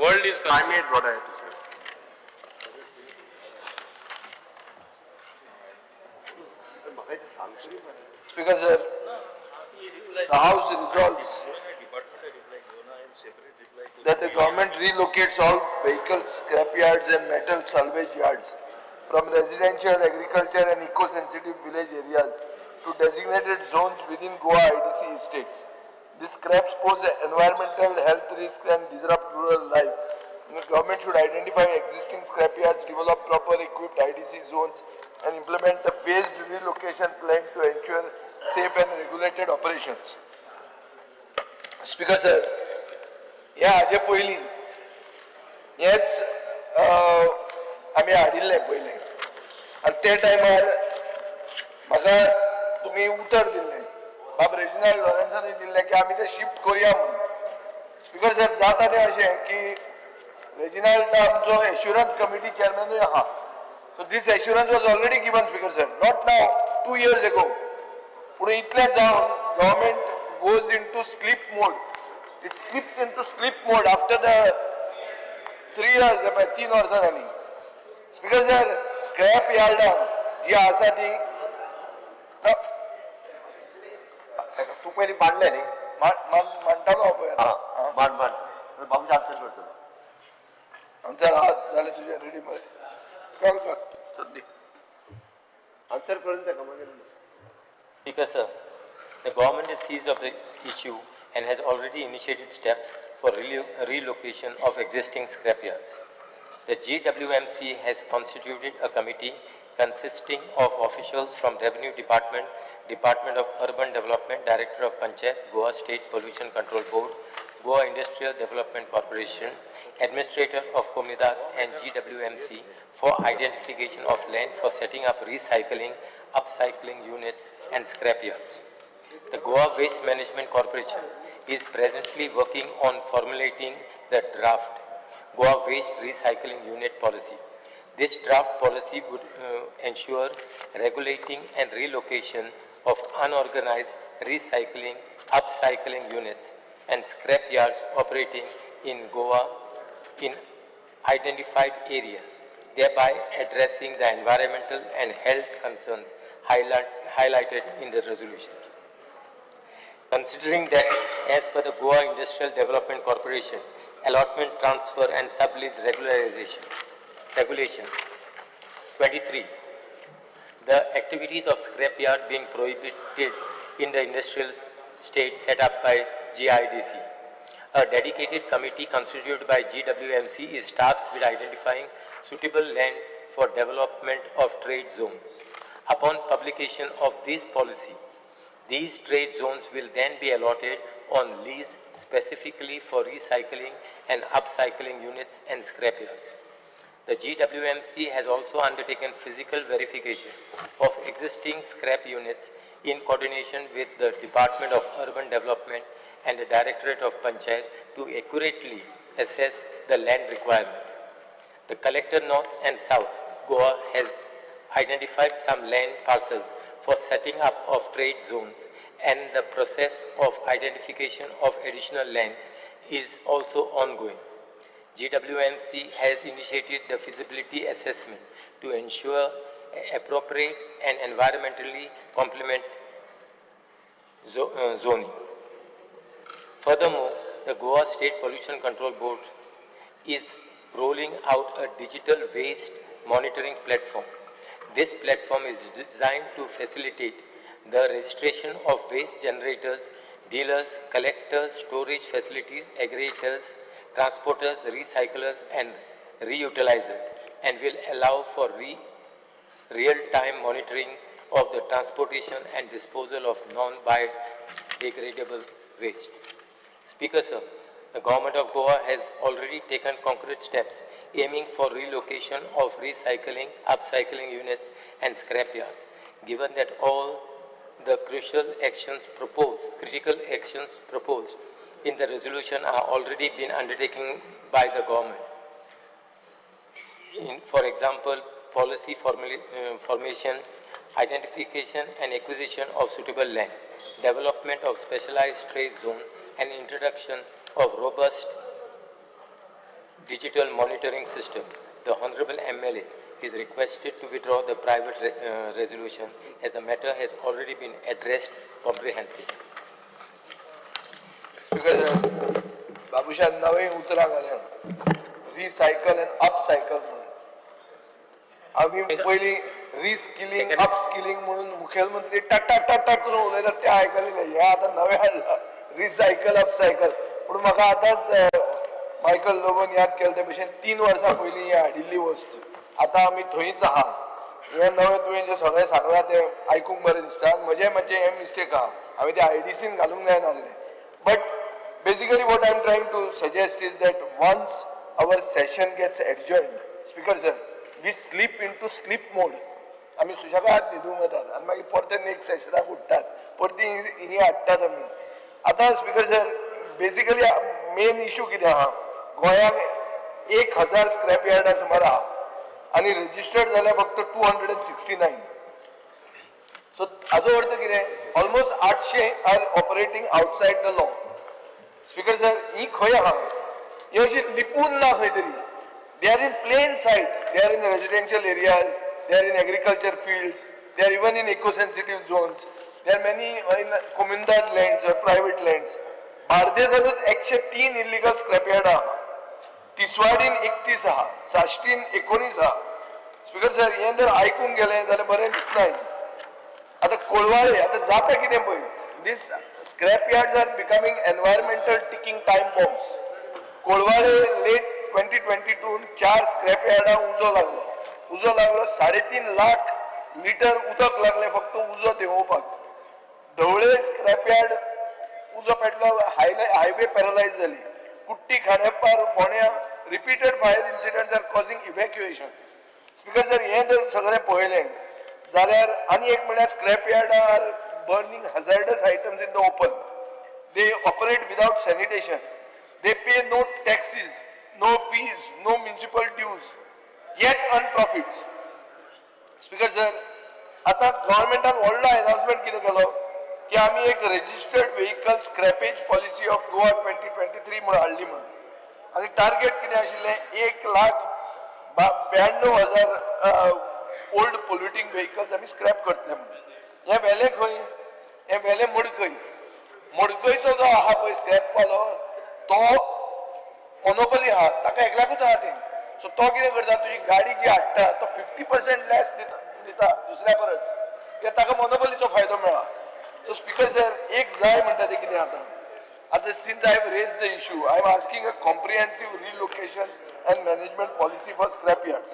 world is concerned. I made what I had to say. Speaker sir, the House resolves that the government relocates all vehicles, scrapyards and metal salvage yards from residential, agriculture and eco-sensitive village areas to designated zones within Goa IDC estates. These scraps pose environmental health risks and disrupt rural life. The government should identify existing scrapyards, develop proper equipped IDC zones and implement a phased relocation plan to ensure safe and regulated operations. Speaker sir, ह्या हाजे पयलीं हेच आमी हाडिल्लें पयलें आनी ते टायमार म्हाका तुमी उतर दिल्लें, बाब रेजिनाल्ड लॉरेन्सानी दिल्लें की आमी तें शिफ्ट करुया म्हणून. स्पीकर सर, जाता तें अशें की रेजिनाल्ड आमचो एश्युरन्स कमिटी चेअरमॅनूय आहा. So this assurance was already given, Speaker sir, not now, 2 years ago. पूण इतलें जावन government goes into sleep mode. It slips into sleep mode after the 3 years, 3 वर्सां जालीं. स्पीकर सर, स्क्रॅप यार्डां जी आसा ती तूं पयलीं मांडलें न्ही? मांडटालो हांव पळय. आं, मांड मांड. बाबूजी आन्सर करतलो. आन्सर आहा जालें तुजें रेडी मरे. कळ कर. आन्सर करून ताका मागीर. Speaker sir, the government is seized of the issue and has already initiated steps for relocation of existing scrapyards. The GWMC has constituted a committee consisting of officials from Revenue Department, Department of Urban Development, Director of Panchayat, Goa State Pollution Control Board, Goa Industrial Development Corporation, Administrator of Comunidade and GWMC for identification of land for setting up recycling, upcycling units and scrapyards. The Goa Waste Management Corporation is presently working on formulating the draft Goa Waste Recycling Unit Policy. This draft policy would ensure regulating and relocation of unorganized recycling, upcycling units and scrap yards operating in Goa in identified areas, thereby addressing the environmental and health concerns highlighted in the resolution. Considering that as per the Goa Industrial Development Corporation, Allotment Transfer and Sublease Regulation 23, the activities of scrapyard being prohibited in the industrial state set up by GIDC. A dedicated committee constituted by GWMC is tasked with identifying suitable land for development of trade zones. Upon publication of this policy, these trade zones will then be allotted on lease specifically for recycling and upcycling units and scrapyards. The GWMC has also undertaken physical verification of existing scrap units in coordination with the Department of Urban Development and the Directorate of Panchayat to accurately assess the land requirement. The Collector North and South Goa has identified some land parcels for setting up of trade zones, and the process of identification of additional land is also ongoing. GWMC has initiated the feasibility assessment to ensure appropriate and environmentally complement zoning. Furthermore, the Goa State Pollution Control Board is rolling out a digital waste monitoring platform. This platform is designed to facilitate the registration of waste generators, dealers, collectors, storage facilities, aggregators, transporters, recyclers, and reutilizers, and will allow for real-time monitoring of the transportation and disposal of non-biodegradable waste. Speaker, sir, the government of Goa has already taken concrete steps aiming for relocation of recycling, upcycling units and scrap yards. Given that all The crucial actions proposed, critical actions proposed in the resolution are already been undertaken by the government. For example, policy formation, identification and acquisition of suitable land, development of specialized trade zone, and introduction of robust digital monitoring system. The Honorable MLA is requested to withdraw the private resolution as the matter has already been addressed comprehensively. Speaker, Babushan नवे उतरां घाल्या, recycle आनी upcycle म्हणून. आमी पयलीं reskilling upskilling म्हणून मुखेलमंत्री टक टक टक टक करून उलयतात तें आयकलें. हें आतां नवें हाडलां, रिसायकल अपसायकल. पूण म्हाका आतांच मायकल लोबोन याद केलें ते भशेन 3 वर्सां पयलीं हें हाडिल्ली वस्त, आतां आमी थंयच आहा. हें नवें तुवें जें सगळें सांगलां तें आयकूंक बरें दिसता. म्हजें मातशें हें मिस्टेक आहा, हांवें तें आयडीसीन घालूंक जायनासलें. But basically what I am trying to suggest is that once our session gets adjourned, Speaker sir, we slip into sleep mode. आमी सुशेगाद न्हिदूंक वतात आनी मागीर परते नेक्स्ट सेशनाक उठ्ठात, परती ही हाडटात आमी. आतां speaker sir, basically main issue कितें आहा, गोंयांत 1000 स्क्रॅप यार्डां सुमार आहा आनी रजिस्टर्ड जाल्यार फक्त 269. सो हाजो अर्थ कितें, almost 800 are operating outside the law. Speaker sir, ही खंय आहा, ही अशी लिपून ना खंय तरी. They are in plain sight, they are in residential areas, they are in agriculture fields, they are even in eco sensitive zones, they are many in comunidade lands or private lands. बार्देसानूच 103 illegal scrap yard आहा, तिसवाडीन 31 आहा, साश्टीन 19 आहा. Speaker sir, हें जर आयकूंक गेलें जाल्यार बरें दिसना. आतां कोळवाळे आतां जाता कितें पळय, these scrap yards are becoming environmental ticking time bombs. Colvale late 2022 4 scrap यार्डां उजो लागलो, उजो लागलो 3.5 लाख लिटर उदक लागलें फक्त उजो देंवोवपाक. ढवळे स्क्रॅप यार्ड उजो पेटलो, हायवे पॅरलायज जाली. कुट्टी, खांडेपार, फोंड्या repeated fire incidents are causing evacuation. Speaker sir, हें जर सगळें पळयलें जाल्यार आनी एक म्हणल्यार scrap यार्डां are burning hazardous items in the open. They operate without sanitation. They pay no taxes, no fees, no municipal dues, yet earn profits. Speaker sir, आतां गव्हर्मेंटान व्हडलो अनाउन्समेंट कितें केलो की आमी एक registered vehicle scrappage policy of Goa 2023 म्हणून हाडली म्हणून. आनी टार्गेट कितें आशिल्लें, 1,92,000 ओल्ड पोल्युटींग व्हेकल्स आमी स्क्रॅप करतले म्हणून. हें व्हेलें खंय, हें व्हेलें मडकय. मडकयचो जो आहा पळय स्क्रॅप वालो, तो मोनोपली आहा, ताका एकल्याकूच आहा तें. सो तो कितें करता, तुजी गाडी जी हाडटा तो 50% लेस दिता दुसऱ्या परस, कित्याक ताका मोनोपलीचो फायदो मेळ्ळा. सो स्पीकर सर, एक जाय म्हणटा तें कितें, आतां आतां since I have raised the issue, I am asking a comprehensive relocation and management policy for scrap yards.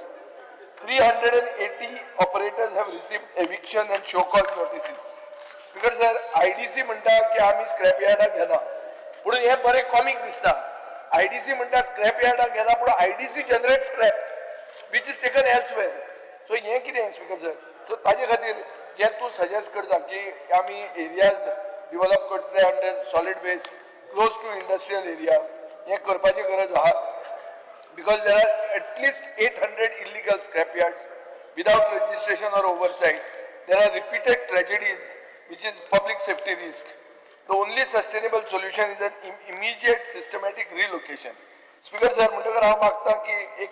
380 operators have received eviction and show cause notices. Speaker sir, IDC म्हणटा की आमी स्क्रॅप यार्डाक घेना, पूण हें बरें कॉमीक दिसता. IDC म्हणटा scrap यार्डाक घेना, पूण IDC generate scrap which is taken elsewhere. So हें कितें स्पीकर सर? सो ताजे खातीर जें तूं सजेस्ट करता की आमी एरियाज डिवलप करतले under solid waste close to industrial area, हें करपाची गरज आहा, because there are at least 800 illegal scrapyards without registration or oversight. There are repeated tragedies, which is public safety risk. The only sustainable solution is an immediate systematic relocation. Speaker sir, म्हणटकर हांव मागता की एक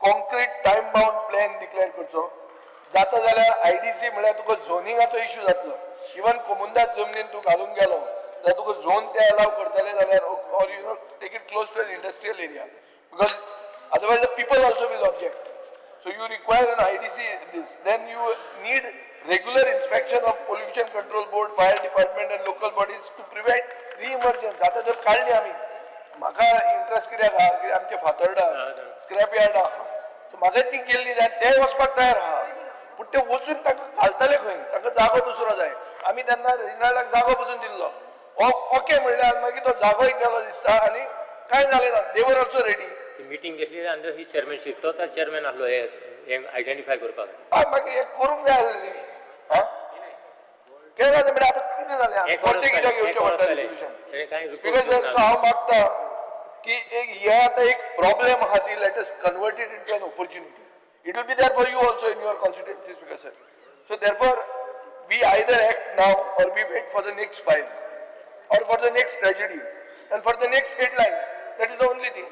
concrete time bound plan declare करचो. जाता जाल्यार IDC म्हळ्यार तुका झोनिंगाचो इशू जातलो. इवन कोमुंदाद जमनीन तूं घालूंक गेलो जाल्यार तुका झोन ते अलाव करतले जाल्यार, or take it close to an industrial area, because otherwise the people also will object. So you require an IDC this. Then you need regular inspection of pollution control board, fire department and local bodies to prevent re-emergence. आतां जर काडली आमी, म्हाका interest कित्याक आहा की आमचे Fatorda scrap yard आहा, सो म्हाका ती केल्ली जाय, ते वचपाक तयार आहा, पूण ते वचून तांकां घालतले खंय, तांकां जागो दुसरो जाय. आमी तेन्ना रेजिनाल्डाक जागो पसून दिल्लो, ओके म्हणल्यार मागीर तो जागोय गेलो दिसता आनी कांय जालें ना. They were also ready. ती मिटींग घेतली अंडर his chairmanship, तोच चेअरमॅन आसलो हे आयडेंटिफाय करपाक. हय, मागीर हें करूंक जाय आसलें न्ही. हा. केला म्हणल्यार आतां कितें जालें, परतें कित्याक घेवचें पडटा रेजोल्युशन? स्पीकर सर, सो हांव मागता की एक हे आतां एक प्रॉब्लेम आहा ती let us convert it into an opportunity. It will be there for you also in your constituency, Speaker sir. So therefore we either act now or we wait for the next fire or for the next tragedy and for the next headline. That is the only thing.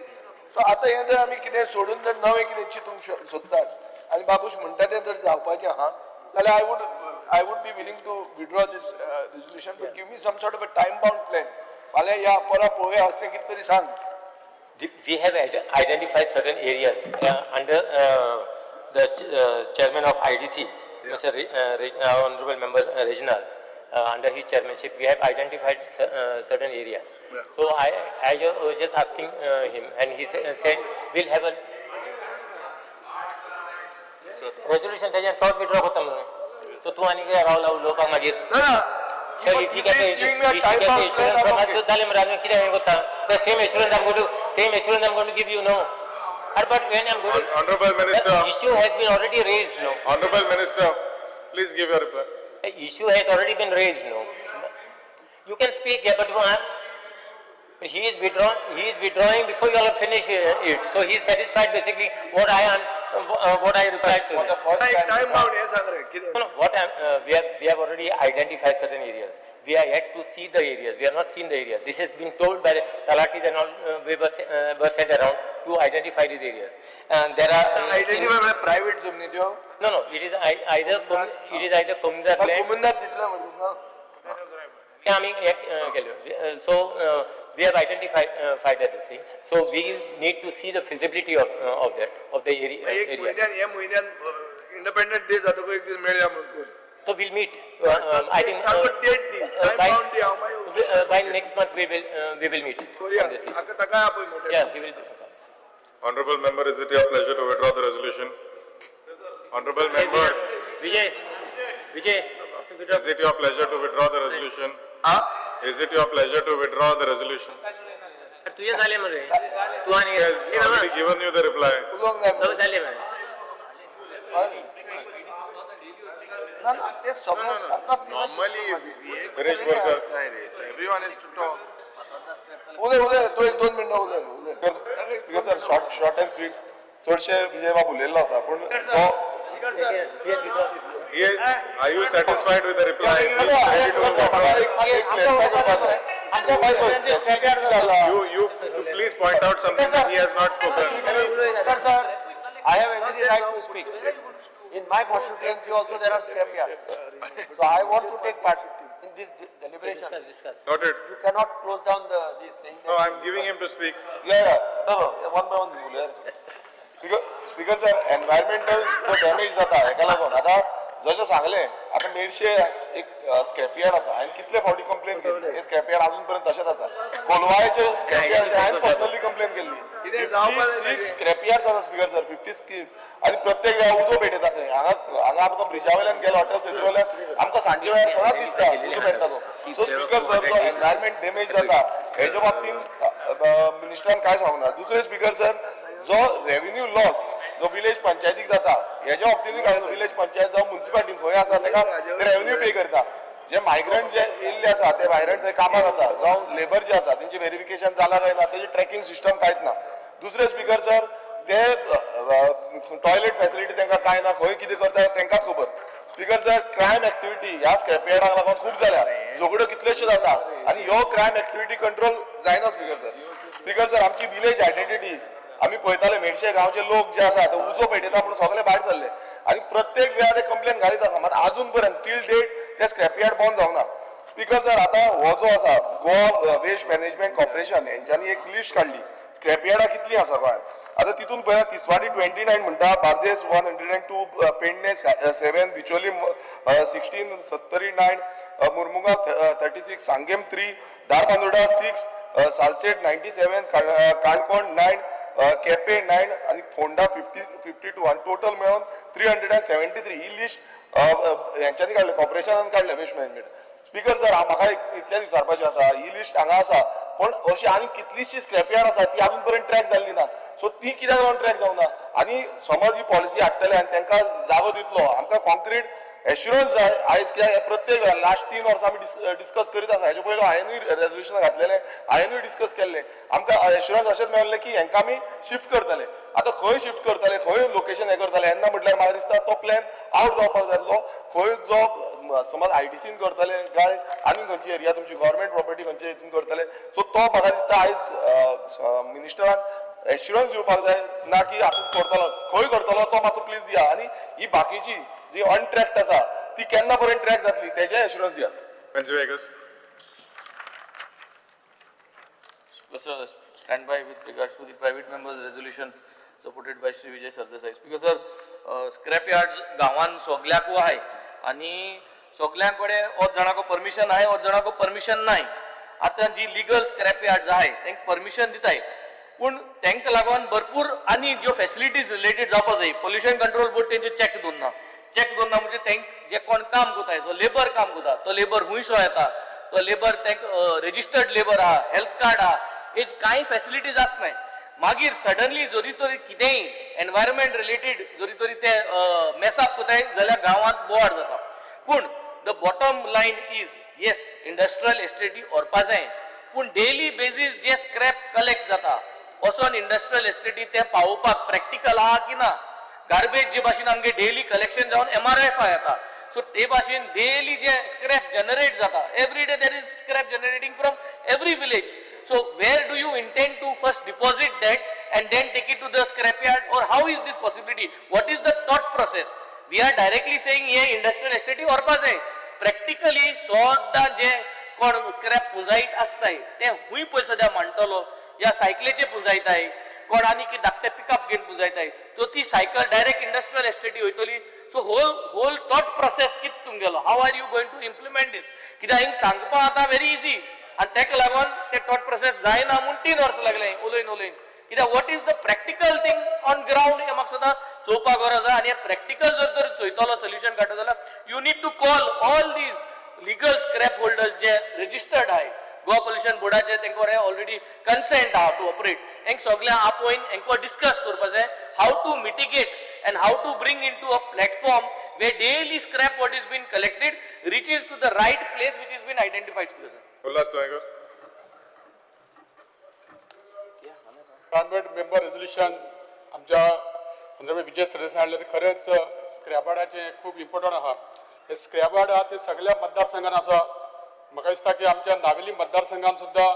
So आतां हें जर आमी कितें सोडून जर नवें कितें चिंतूंक सोदतात आनी बाबूश म्हणटा तें जर जावपाचें आहा जाल्यार I would be willing to withdraw this resolution, but give me some sort of a time bound plan. फाल्यां या परां पळोवया असलें कितें तरी सांग. We have identified certain areas under the chairman of IDC, Mr. Honorable Member Reginald, under his chairmanship, we have identified certain areas. Yeah. So I was just asking him, and he said we'll have a resolution. त्याच्यान तोच withdraw करता म्हणून. So तूं आनी कितें रावला उलोवपाक मागीर? ना. Sir, if he gets the assurance from us, जालें मरे आनी कितें करता? The same assurance I'm going to, same assurance I'm going to give you now. But when I'm going to, Honorable Minister, the issue has been already raised, no? Honorable Minister, please give your reply. The issue has already been raised, no? You can speak, yeah, but he is withdrawing. He is withdrawing before you all have finished it. So he is satisfied basically what I replied to. For the first time, time bound हें सांग रे कितें? No, what we have already identified certain areas. We are yet to see the areas. We have not seen the areas. This has been told by the Talatis and all. We were sent around to identify these areas. And there are identify म्हळ्यार private जमनी त्यो? No. It is either comunidad land. Comunidad दितले म्हणटा ना? आमी केल्यो. So we have identified that thing. So we need to see the feasibility of that of the area. एक म्हयन्यान हे म्हयन्यान इंडिपेंडंट डे जातकूच एक दीस मेळया म्हणून. So we'll meet. I think by next month we will meet on this issue. Yeah, he will be. Honorable member, is it your pleasure to withdraw the resolution? Honorable member, Vijay, is it your pleasure to withdraw the resolution? Huh? Is it your pleasure to withdraw the resolution? तुझे झाले मरे. तू आणि He has already given you the reply. झाले मरे. Normally, Viresh Borkar. Everyone is to talk. उलय उलय तू एक दोन मिनटां उलय उलय. Sir, short and sweet. चडशे विजय बाब उलयल्लो आसा पूण तो Are you satisfied with the reply? You please point out something that he has not spoken. Sir, I have every right to speak. In my constituency also there are scrapyards. So I want to take part in this deliberation. Discuss. Noted. You cannot close down this thing. No, I am giving him to speak. Yeah. No, one by one. Speaker sir, environmental जो damage जाता हेका लागून आतां जशें सांगलें आतां मेडशे एक scrapyard आसा, हांवें कितले फावटी कंप्लेन केली, हे स्क्रॅपयार्ड अजून पर्यंत तशेंच आसा. कोलवाळेचे स्क्रॅपयार्ड हांवें पर्सनली कंप्लेन केल्ली. 56 स्क्रॅपयार्ड आसा स्पीकर सर, 56 आनी प्रत्येक वेळा उजो पेटयता थंय. हांगा हांगा आमकां ब्रिजा वयल्यान गेलो हॉटेल सेंटर वयल्यान आमकां सांजे वेळार सदांच दिसता उजो पेटता तो. सो स्पीकर सर, जो एनवायरमेंट डॅमेज जाता हेच्या बाबतींत मिनिस्टरान कांय सांगूना. दुसरें स्पीकर सर, जो रेव्हेन्यू लॉस जो विलेज पंचायतीक जाता हेच्या बाबतींतूय कांय विलेज पंचायत जावं मुन्सिपालिटीन खंय आसा तेका रेव्हेन्यू पे करता. जे मायग्रंट जे येयल्ले आसा ते मायग्रंट थंय कामाक आसा जावं लेबर जे आसा तेंचे वेरिफिकेशन जालां काय ना, तेजें ट्रॅकिंग सिस्टम कांयच ना. दुसरें स्पीकर सर, ते टॉयलेट फॅसिलिटी तेंकां कांय ना, खंय कितें करता तेंकांच खबर. स्पीकर सर, क्रायम एक्टिविटी ह्या स्क्रॅपयार्डाक लागून खूब जाल्या, झगड्यो कितल्योश्यो जाता आनी ह्यो क्रायम एक्टिविटी कंट्रोल जायना स्पीकर सर. स्पीकर सर, आमची विलेज आयडेंटिटी आमी पळयताले, मेडशे गांवचे लोक जे आसा ते उजो पेटयता म्हणून सगळे भायर सरले आनी प्रत्येक वेळा ते कंप्लेन घालीत आसा, मात आजून पर्यंत टील डेट ते स्क्रॅपयार्ड बंद जावंक ना. स्पीकर सर, आतां हो जो आसा गोवा वेस्ट मॅनेजमेंट कॉर्पोरेशन हेंच्यांनी एक लिस्ट काडली स्क्रॅपयार्डां कितलीं आसा गोंयांत. आतां तितून पळया तिसवाडी 29 म्हणटा, बार्देस 102, पेडणे 7, बिचोली 16, सत्तरी 9, मुरमुगांव 36, सांगेम 3, धारबांदोडा 6, सालसेट 97, काणकोण 9, केपे 9 आनी फोंडा 52 आनी टोटल मेळोन 373 ही लिस्ट हेंच्यांनी काडल्या, कॉर्पोरेशनान काडल्या वेस्ट मॅनेजमेंट. स्पीकर सर, म्हाका इतलेंच विचारपाचें आसा, ही लिस्ट हांगा आसा पूण अशी आनी कितलीशी स्क्रॅपयार्ड आसा ती अजून पर्यंत ट्रॅक जाल्ली ना. सो ती कित्याक लागून ट्रॅक जावना? आनी समज ही पॉलिसी हाडटले आनी तांकां जागो दितलो, आमकां कॉन्क्रीट एश्युरन्स जाय आयज, कित्याक प्रत्येक लास्ट 3 वर्सां आमी डिस्कस करीत आसा. हेजे पयलो हांवेनूय रेजोल्युशन घातलेलें, हांवेनूय डिस्कस केल्लें. आमकां एश्युरन्स अशेंच मेळ्ळें की हेंकां आमी शिफ्ट करतले. आतां खंय शिफ्ट करतले, खंय लोकेशन हें करतले येन्ना म्हटल्यार म्हाका दिसता तो प्लॅन आवट जावपाक जाय. खंय जो समज आयडीसीन करतले काय आनी खंयची एरिया तुमची गव्हर्मेंट प्रॉपर्टी खंयचे हितून करतले, सो तो म्हाका दिसता आयज मिनिस्टरान एश्युरन्स दिवपाक जाय ना की आपूण करतलो, खंय करतलो तो मातसो प्लीज दिया. आनी ही बाकीची जी अनट्रॅक्ट आसा ती केन्ना पर्यंत ट्रॅक जातली तेजें एश्युरन्स दिया. Sir, stand by with regards to the private members resolution supported by Shri Vijay Sardesai. Speaker sir, scrap yards गांवान सगल्याकू आहाय आनी सगल्यां कडेन अर्द जाणांक परमिशन आहाय, अर्द जाणांक परमिशन नाय. आतां जी लिगल स्क्रॅप यार्ड्स आहाय तांकां परमिशन दिताय, पूण तांकां लागून भरपूर आनी ज्यो फेसिलिटीज रिलेटेड जावपा जाय. पोल्युशन कंट्रोल बोर्ड तेंचे चॅक दवरना, चॅक दवरना म्हणजे तांकां जे कोण काम करताय, जो लेबर काम करता तो लेबर हुंयसो येता, तो लेबर तांकां रेजिस्टर्ड लेबर आहा, हेल्थ कार्ड आहा, हेज कांय फेसिलिटीज आसनाय. मागीर सडनली जरी तरी कितेंय एनवायरमेंट रिलेटेड जरी तरी ते मेसाप करताय जाल्यार गांवांत बोवाळ जाता. पूण the bottom line is yes, industrial एस्टेटी व्हरपा जाय, पूण डेली बेजीस जे स्क्रॅप कलेक्ट जाता वचोन इंडस्ट्रियल एस्टेटी ते पावोवपाक प्रॅक्टिकल आहा की ना. गार्बेज जे भाशेन आमगे डेली कलेक्शन जावन MRF येता, सो ते भाशेन डेली जे स्क्रॅप जनरेट जाता, every day there is scrap generating from every village. So where do you intend to first deposit that and then take it to the scrap yard, or how is this possibility? What is the thought process? We are directly saying hey industrial एस्टेटी व्हरपा जाय. Practically सद्दां जे कोण scrap पुंजायत आसताय ते हुंय पयलीं सद्या मांडटलो, या सायकलीचे पुंजायताय कोण आनी की धाकटे पिकअप घेवन पुंजायताय, सो ती सायकल डायरेक्ट इंडस्ट्रियल एस्टेटी वयतली. सो होल थॉट प्रोसेस कितें तुमगेलो, how are you going to implement this? कित्याक हिंग सांगपा आतां व्हेरी इजी आनी ताका लागून ते थॉट प्रोसेस जायना म्हूण 3 वर्सां लागले उलयन उलयन. कित्याक what is the practical thing on ground हें म्हाका सदां चोवपाक गरज आहा. आनी हें प्रॅक्टिकल जर तर चोयतलो सोल्युशन काडटलो जाल्यार you need to call all these legal scrap holders J registered आहाय गोवा पोल्युशन बोर्डाचे, तांकां ऑलरेडी कन्सेंट आहा टू ऑपरेट, हेंक सगळ्यांक आपोवन हेंकां डिस्कस करपा जाय how to mitigate and how to bring into a platform where daily scrap what is been collected reaches to the right place which is been identified. Ulhas Tuyenkar. Private member resolution आमच्या honourable Vijay Sardesai हाडलें ते खरेंच scrap यार्डाचें खूब important आहा. हे scrap yard आहा ते सगळ्या मतदारसंघान आसा. म्हाका दिसता की आमच्या नावेली मतदारसंघान सुद्दां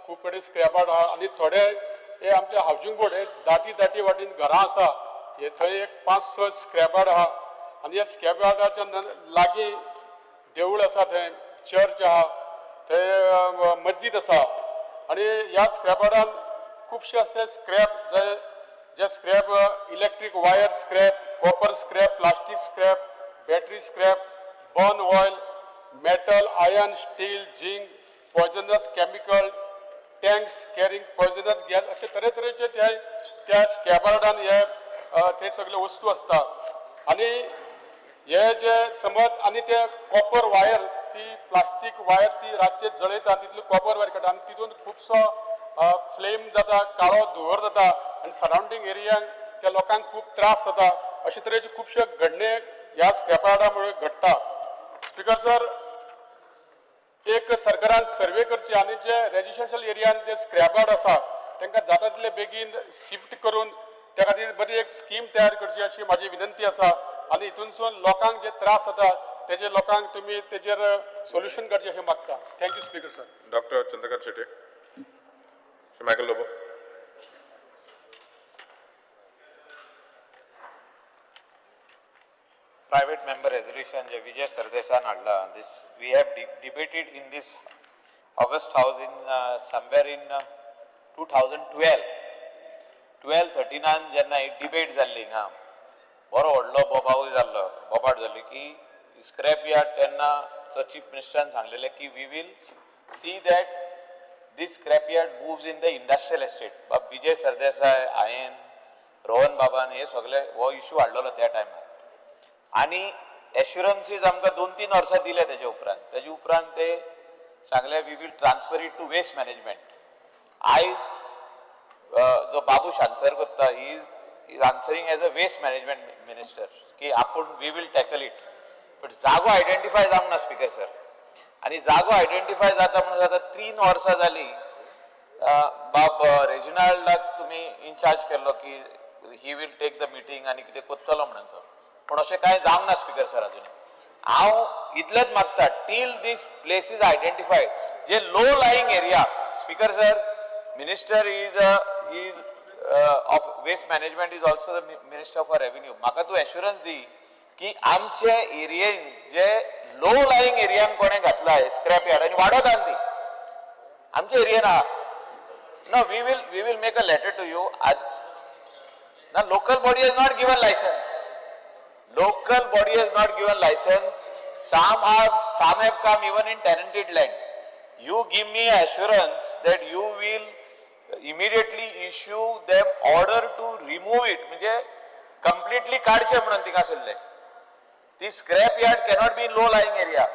खूब कडेन स्क्रॅप यार्ड आहा आनी थोडे हे आमच्या हावजींग बोर्ड हे दाटी दाटी वाटेन घरां आसा, हे थंय एक 5-6 स्क्रॅप यार्ड आहा आनी ह्या स्क्रॅप यार्डाच्या लागीं देवूळ आसा, थंय चर्च आहा, थंय मस्जीद आसा आनी ह्या स्क्रॅप यार्डान खुबशे असे स्क्रॅप जे scrap electric wire scrap, copper scrap, plastic scrap, battery scrap, burn oil, metal, iron, steel, zinc, poisonous chemical, tanks carrying poisonous gas अशे तरेतरेचे त्या त्या स्क्रॅप यार्डान हे ते सगळे वस्तू आसता. आनी हे जे समज आनी ते कॉपर वायर ती प्लास्टीक वायर ती रातचे जळयता, तितली कॉपर वायर काडटा आनी तितून खुबसो फ्लेम जाता, काळो धुंवर जाता आनी सरावंडींग एरियांक त्या लोकांक खूब त्रास जाता. अशे तरेचे खुबशे घडणे ह्या स्क्रॅप यार्डा मुळे घडटा. स्पिकर सर, एक सरकारान सर्वे करची आनी जे रेजिडेन्शियल एरियान जे स्क्रॅप यार्ड आसा तांकां जाता तितले बेगीन शिफ्ट करून त्या खातीर बरी एक स्कीम तयार करची अशी म्हाजी विनंती आसा. आनी हितूनसून लोकांक जे त्रास जाता तेजे लोकांक तुमी तेजेर सोल्युशन काडचें अशें मागता. Thank you speaker sir. Doctor Chandrakant Shetye. Shri Michael Lobo. Private member resolution जे विजय सरदेसान हाडला, this we have debated in this august house in somewhere in 2012 12-13 जेन्ना एक डिबेट जाल्ली हिंगा, बरो व्हडलो बोबावूय जाल्लो, बोबाट जाल्ली की स्क्रॅप यार्ड तेन्ना चीफ मिनिस्टरान सांगलेलें की we will see that this scrap yard moves in the industrial estate. बाब विजय सरदेसाय, हांवें, रोहन बाबान हे सगळे हो इशू हाडलेलो त्या टायमार आनी एश्युरन्सीज आमकां 2-3 वर्सां दिले. तेजे उपरांत ते सांगले we will transfer it to waste management. आयज जो बाबू आन्सर करता, he is answering as a waste management minister की आपूण we will tackle it. But जागो आयडेंटिफाय जावंक ना स्पीकर सर. आनी जागो आयडेंटिफाय जाता म्हणून जाता 3 वर्सां जाली. बाब रेजिनाल्डाक तुमी इनचार्ज केल्लो की he will take the meeting आनी कितें करतलो म्हणून तो, पूण अशें कांय जावंक ना स्पीकर सर अजून. हांव इतलेंच मागता till this place is identified, J low lying area speaker sir, minister is of waste management is also the minister for revenue. म्हाका तूं एश्युरन्स दी की आमचे एरियेन जे लो लाईंग एरियान कोणें घातला स्क्रॅप यार्ड आनी वाडत आनी ती आमच्या एरियेन आहा. No, we will make a letter to you. ना, local body has not given licence. Local body has not given licence. Some have come even in tenanted land. You give me assurance that you will immediately issue them order to remove it, म्हणजे completely काडचें म्हणून थिंगासरलें. ती scrap yard cannot be low lying area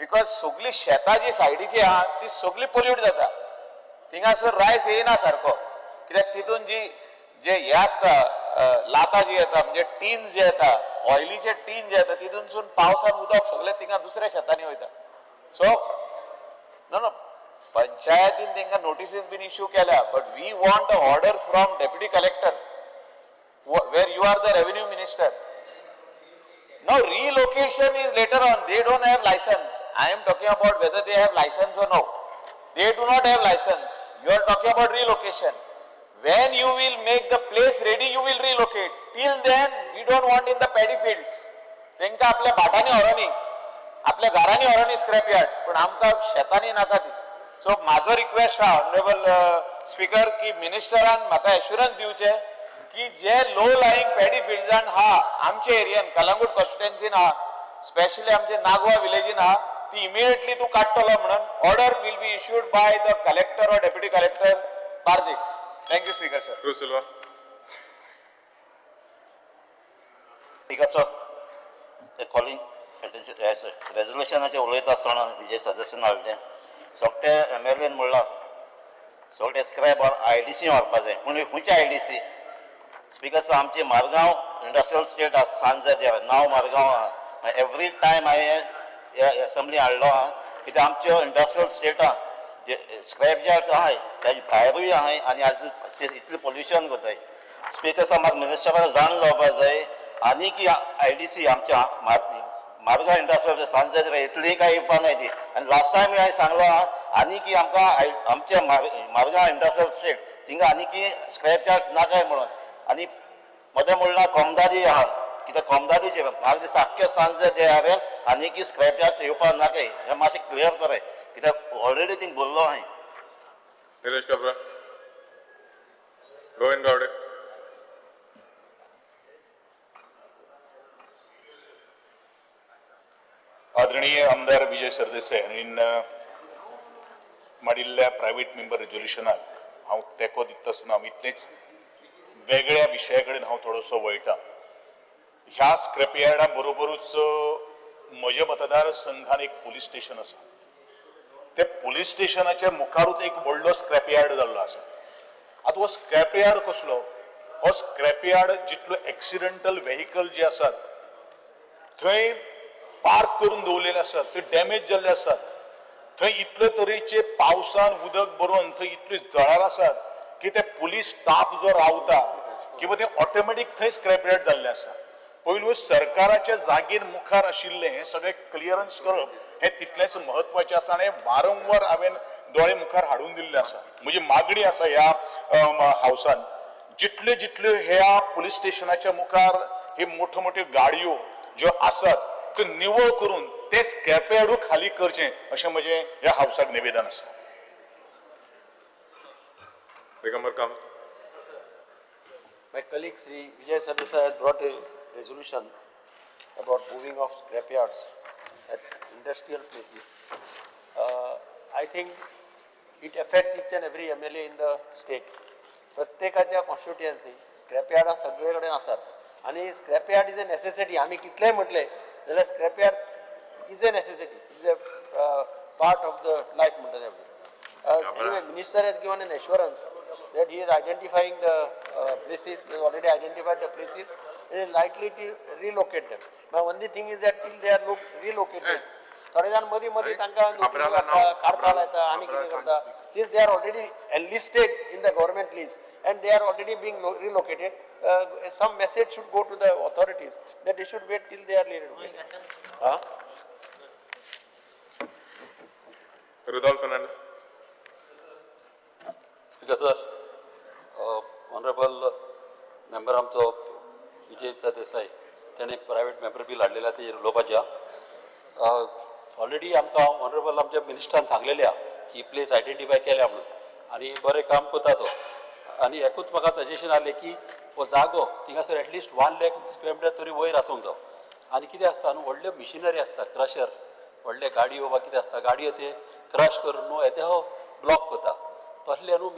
because सगळी शेतां जी सायडीची आहा ती सगळी पोल्यूट जाता. थिंगासर रायस येयना सारको, कित्याक तितून जी जे हे आसता लातां जी येता म्हणजे टीन जे येता, ऑयलीचे टीन जे येता, तितूनसून पावसान उदक सगळें थिंगा दुसऱ्या शेतांनी वयता. सो नो नो पंचायतीन तांकां नोटिसीस बीन इश्यू केल्या, but we want a order from deputy collector where you are the revenue minister. No, relocation is later on. They don't have license. I am talking about whether they have license or no. They do not have license. You are talking about relocation. When you will make the place ready, you will relocate. Till then, we don't want in the paddy fields. तेंका आपल्या भाटांनी व्हरोनी, आपल्या घरांनी व्हरोनी scrap yard, पण आमकां शेतांनी नाका ती. सो म्हाजो रिक्वेस्ट आहा ऑनरेबल स्पीकर की मिनिस्टरान म्हाका एश्युरन्स दिवचें की जे लो लाईंग पॅडी फिल्ड्सान हा आमच्या एरियान कलंगूट कॉन्स्टिट्युएन्सीन हा, स्पेशली आमचे नागवा विलेजीन हा, ती इमिडिएटली तूं काडटलो म्हणून order will be issued by the collector or deputy collector Bardez. Thank you speaker sir. Cruz Silva. Speaker sir, ते कॉलिंग रेजोल्युशनाचेर उलयता आसतना विजय सदस्यान हाडलें सगळे एम एल एन म्हणलां सगळे स्क्रॅप I D C व्हरपा जाय, पूण खंयचे I D C? Speaker sir, आमचे मारगांव इंडस्ट्रियल स्टेट आसा सांज नांव मारगांव आहा. एवरी टायम हांवें एसेंब्ली हाडलो आहा कित्याक आमच्यो इंडस्ट्रियल स्टेट आहा जे स्क्रॅप यार्ड्स आहाय तेजे भायरूय आहाय आनी आज इतलें पोल्युशन करताय. स्पीकर सर, म्हाका मिनिस्टराक जाण जावपा जाय आनी की I D C आमच्या मारगांव इंडस्ट्रियल सांज येतली काय येवपा नाय ती. आनी लास्ट टायम हांवें सांगलो आहा आनी की आमकां आमच्या मारगांव इंडस्ट्रियल स्टेट थिंगा आनी की स्क्रॅप यार्ड्स नाकाय म्हणून. आनी मदें म्हणलां कोमदारी आहा, कित्याक कोमदारीचे म्हाका दिसता आख्खे सांजे जे हांवें आनी की स्क्रॅप यार्ड्स येवपा नाकाय हें मातशें क्लियर कराय कित्याक ऑलरेडी थिंग बोल्लो हांवें. निलेश काब्रा. गोविंद गावडे. आदरणीय आमदार विजय सरदेसाय हांणी मांडिल्ल्या प्रायव्हेट मेंबर रेजोल्युशनाक हांव तेंको दिता आसतना हांव इतलेंच वेगळ्या विशया कडेन हांव थोडोसो वळटा. ह्या स्क्रॅप यार्डा बरोबरूच म्हज्या मतदारसंघान एक पुलीस स्टेशन आसा. ते पुलीस स्टेशनाच्या मुखारूच एक व्हडलो स्क्रॅप यार्ड जाल्लो आसा. आतां हो स्क्रॅप यार्ड कसलो? हो स्क्रॅप यार्ड जितलो एक्सिडेंटल व्हेकल जे आसात थंय पार्क करून दवरलेले आसात, ते डॅमेज जाल्ले आसात. थंय इतले तरेचे पावसान उदक भरून थंय इतली जळार आसात की ते पुलीस स्टाफ जो रावता किंवा ते ऑटोमॅटीक थंय स्क्रॅप यार्ड जाल्ले आसा. पयलू सरकाराच्या जागेर मुखार आशिल्लें हें सगळें क्लियरन्स करप हें तितलेंच म्हत्वाचें आसा आनी वारंवार हांवें दोळे मुखार हाडून दिल्लें आसा. म्हजी मागणी आसा ह्या हावसान जितल्यो जितल्यो ह्या पुलीस स्टेशनाच्या मुखार हे मोठ्यो मोठ्यो गाडयो ज्यो आसात त्यो निवळ करून ते स्क्रॅप यार्डूय खाली करचें अशें म्हजें ह्या हावसाक निवेदन आसा. Digambar Kamat. My colleague Sri Vijay Sardesai has brought a resolution about moving of scrapyards at industrial places. I think it affects each and every MLA in the state. प्रत्येकाच्या कॉन्स्टिट्युएन्सी स्क्रॅपयार्डां सगळे कडेन आसात आनी स्क्रॅपयार्ड is a necessity. आमी कितलेंय म्हटलें जाल्यार scrapyard is a necessity, is a part of the life म्हणटा तें. Anyway, minister has given an assurance that he is identifying the places, he has already identified the places it is likely to relocate them. My only thing is that till they are relocated, थोडे जाण मदीं मदीं तांकां काडपा लायता आनी कितें करता. Since they are already enlisted in the government list and they are already being relocated, some message should go to the authorities that they should wait till they are relocated. Huh? Rudolph Fernandez. Speaker sir, honourable member आमचो विजय सरदेसाय तेणें private member bill हाडलेलें आहा तेजेर उलोवपाचें आहा. Already आमकां honourable आमच्या मिनिस्टरान सांगलेलें आहा की प्लेस आयडेंटिफाय केल्या म्हणून आनी बरें काम करता तो. आनी एकूच म्हाका सजेशन आहलें की हो जागो थिंगासर एटलिस्ट 1 लाख स्क्वेअर मिटर तरी वयर आसूंक जावो. आनी कितें आसता न्हू, व्हडल्यो मिशिनरी आसता, क्रशर, व्हडले गाडयो वा कितें आसता, गाडयो ते क्रश करून न्हू येदे हो ब्लॉक करता. तसले न्हू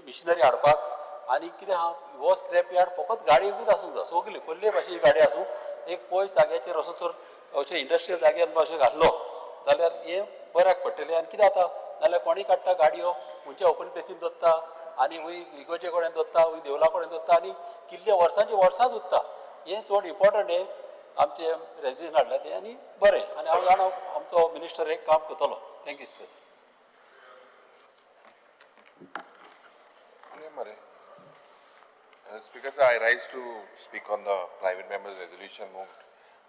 मिशिनरी हाडपाक. आनी कितें आहा, हो स्क्रॅप यार्ड फकत गाडयेकूच आसूंक जाय, सगळी कसले भाशेची गाडी आसूं, एक पयस जाग्याचेर असो तर अशें इंडस्ट्रियल जाग्यार अशें घातलो जाल्यार हें बऱ्याक पडटलें. आनी कितें जाता नाल्यार कोणूय काडटा गाडयो, खंयच्या ओपन प्लेसीन दवरता आनी वय इगोजे कडेन दवरता, वय देवळा कडेन दवरता आनी कितले वर्सांची वर्सांच उरता. हें चड इम्पोर्टंट हें आमचें रेजल्युशन हाडलें तें आनी बरें. आनी हांव जाणा आमचो मिनिस्टर एक काम करतलो. Thank you sir. Speaker sir, I rise to speak on the private members resolution moved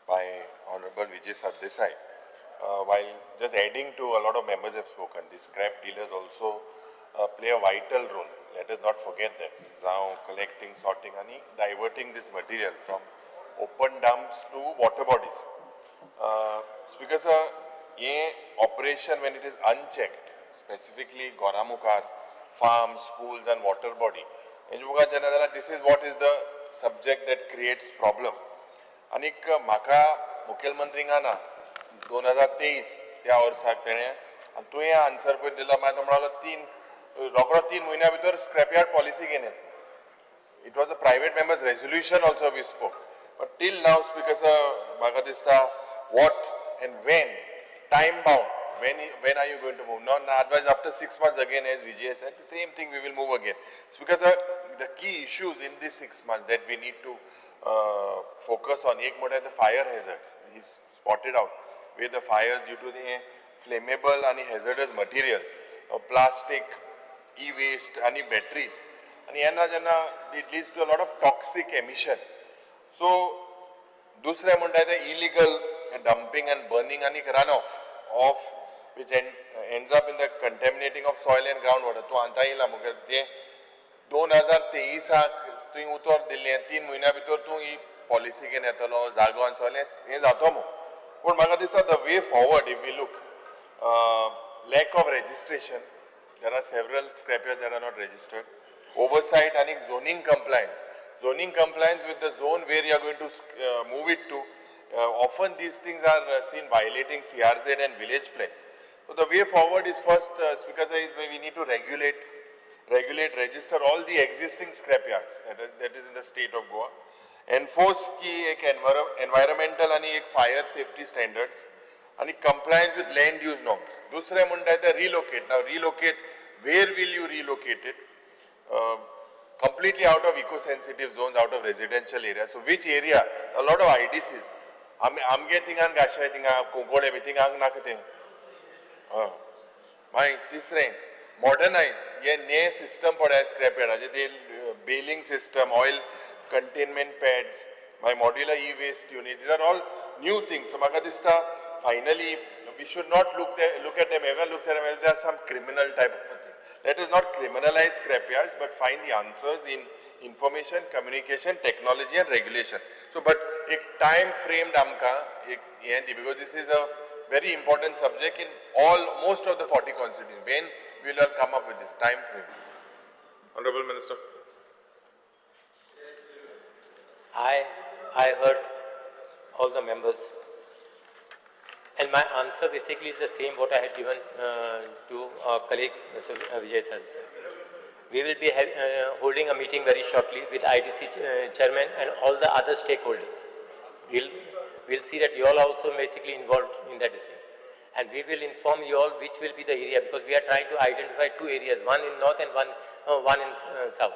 by Honorable Vijay Sardesai. While just adding to a lot of members have spoken, the scrap dealers also play a vital role. Let us not forget that. Now collecting, sorting and diverting this material from open dumps to water bodies. Speaker sir, ye operation when it is unchecked, specifically Goramukar, farms, schools and water body, this is what is the subject that creates problem. आनीक म्हाका मुखेलमंत्रींक ना 2023 त्या वर्साक तेणें आनी तुवें answer पळय दिलो, मागीर तो म्हणलो रोकडो 3 म्हयन्या भितर स्क्रॅपयार्ड पॉलिसी घेवन येता. It was a private members resolution also we spoke, but till now speaker sir म्हाका दिसता what and when time bound, when are you going to move? Not otherwise after 6 months again, as Vijay said, same thing, we will move again. It's because the key issues in these 6 months that we need to focus on, ek mode the fire hazards. He's spotted out where the fires due to the flammable and hazardous materials, plastic, e-waste and batteries, and it leads to a lot of toxic emission. So dusre munda the illegal dumping and burning and runoff of which ends up in the contaminating of soil and groundwater. तूं आतां येयला मुगेल ते 2023 तुवें उतर दिल्लें, 3 म्हयन्या भितर तूं ही पॉलिसी घेवन येतलो, जागो आनी सगळें हें जातो मू. पूण म्हाका दिसता the way forward if we look, lack of registration, there are several scrapyards that are not registered, oversight आनी zoning compliance, zoning compliance with the zone where you are going to move it to. Often these things are seen violating CRZ and village plans. So the way forward is first, because we need to regulate, register all the existing scrapyards that is in the state of Goa. Enforce ki ek environmental and ek fire safety standards and compliance with land use norms. Dusre munda hai relocate. Now relocate, where will you relocate it? Completely out of eco-sensitive zones, out of residential area. So which area? A lot of IDCs. आमगे थिंगान गाशाय थिंगा कोंकोळे बी थिंगांक नाका तें. मागीर तिसरें modernise हे ने system पळय स्क्रॅपयार्डाचे ते baling system, oil containment pads, मागीर modular e waste unit, these are all new things. So म्हाका दिसता finally we should not look at them, everyone looks at them as they are some criminal type of a thing. Let us not criminalize scrapyards, but find the answers in information, communication, technology and regulation. So, but ek time framed amka, ek because this is a very important subject in all, most of the 40 constituencies. When we will all come up with this time frame? Honorable Minister. I heard all the members, and my answer basically is the same what I had given to our colleague Mr. Vijay Sardesai. We will be holding a meeting very shortly with IDC chairman and all the other stakeholders. We'll see that you all are also basically involved in that decision. And we will inform you all which will be the area, because we are trying to identify 2 areas, one in north and one in south.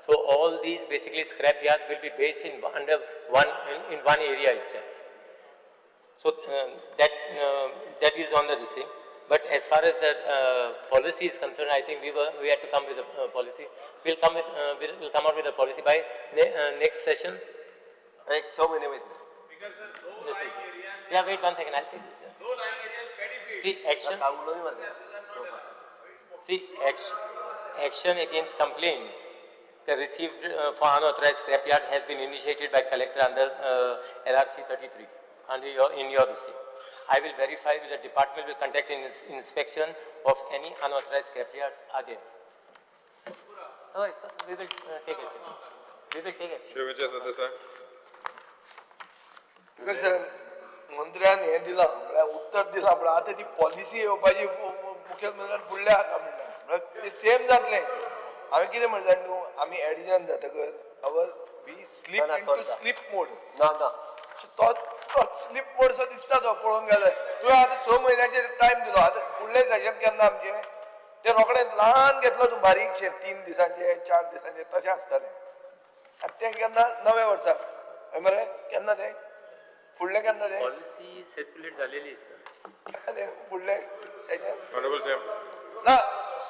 So all these basically scrap yards will be based in under one in one area itself. So that is on the same. But as far as the policy is concerned, I think we had to come with a policy. We'll come with we'll come out with a policy by next session. So many wait. Yeah, wait 1 second. I'll take it. See action. See action against complaint the received for unauthorized scrapyard has been initiated by collector under LRC 33 under your in your receipt. I will verify with the department will conduct an inspection of any unauthorized scrapyards are there. Oh, we will take action. We will take action. Shri Vijay Sardesai. Because sir, मंत्र्यान हें दिलां म्हळ्यार उत्तर दिलां म्हळ्यार आतां ती policy येवपाची मुखेलमंत्र्यान फुडल्या हाका म्हणल्यार म्हळ्यार तें सेम जातलें. हांवें कितें म्हणलें न्हू, आमी एडिजन जातकर our we slip into sleep mode. ना ना तो स्लीप मोड सो दिसता तो पळोवंक गेल्यार. तुवें आतां 6 म्हयन्याचेर टायम दिलो, आतां फुडलें सेशन केन्ना आमचें तें रोखडें ल्हान घेतलो तूं बारीकशें 3 दिसांचें 4 दिसांचें तशें आसतालें. आनी तें केन्ना नव्या वर्साक हय मरे, केन्ना तें फुडलें केन्ना तें पॉलिसी सर्क्युलेट जालेली आसा तें फुडलें सेशन. ऑनरेबल सीएम ना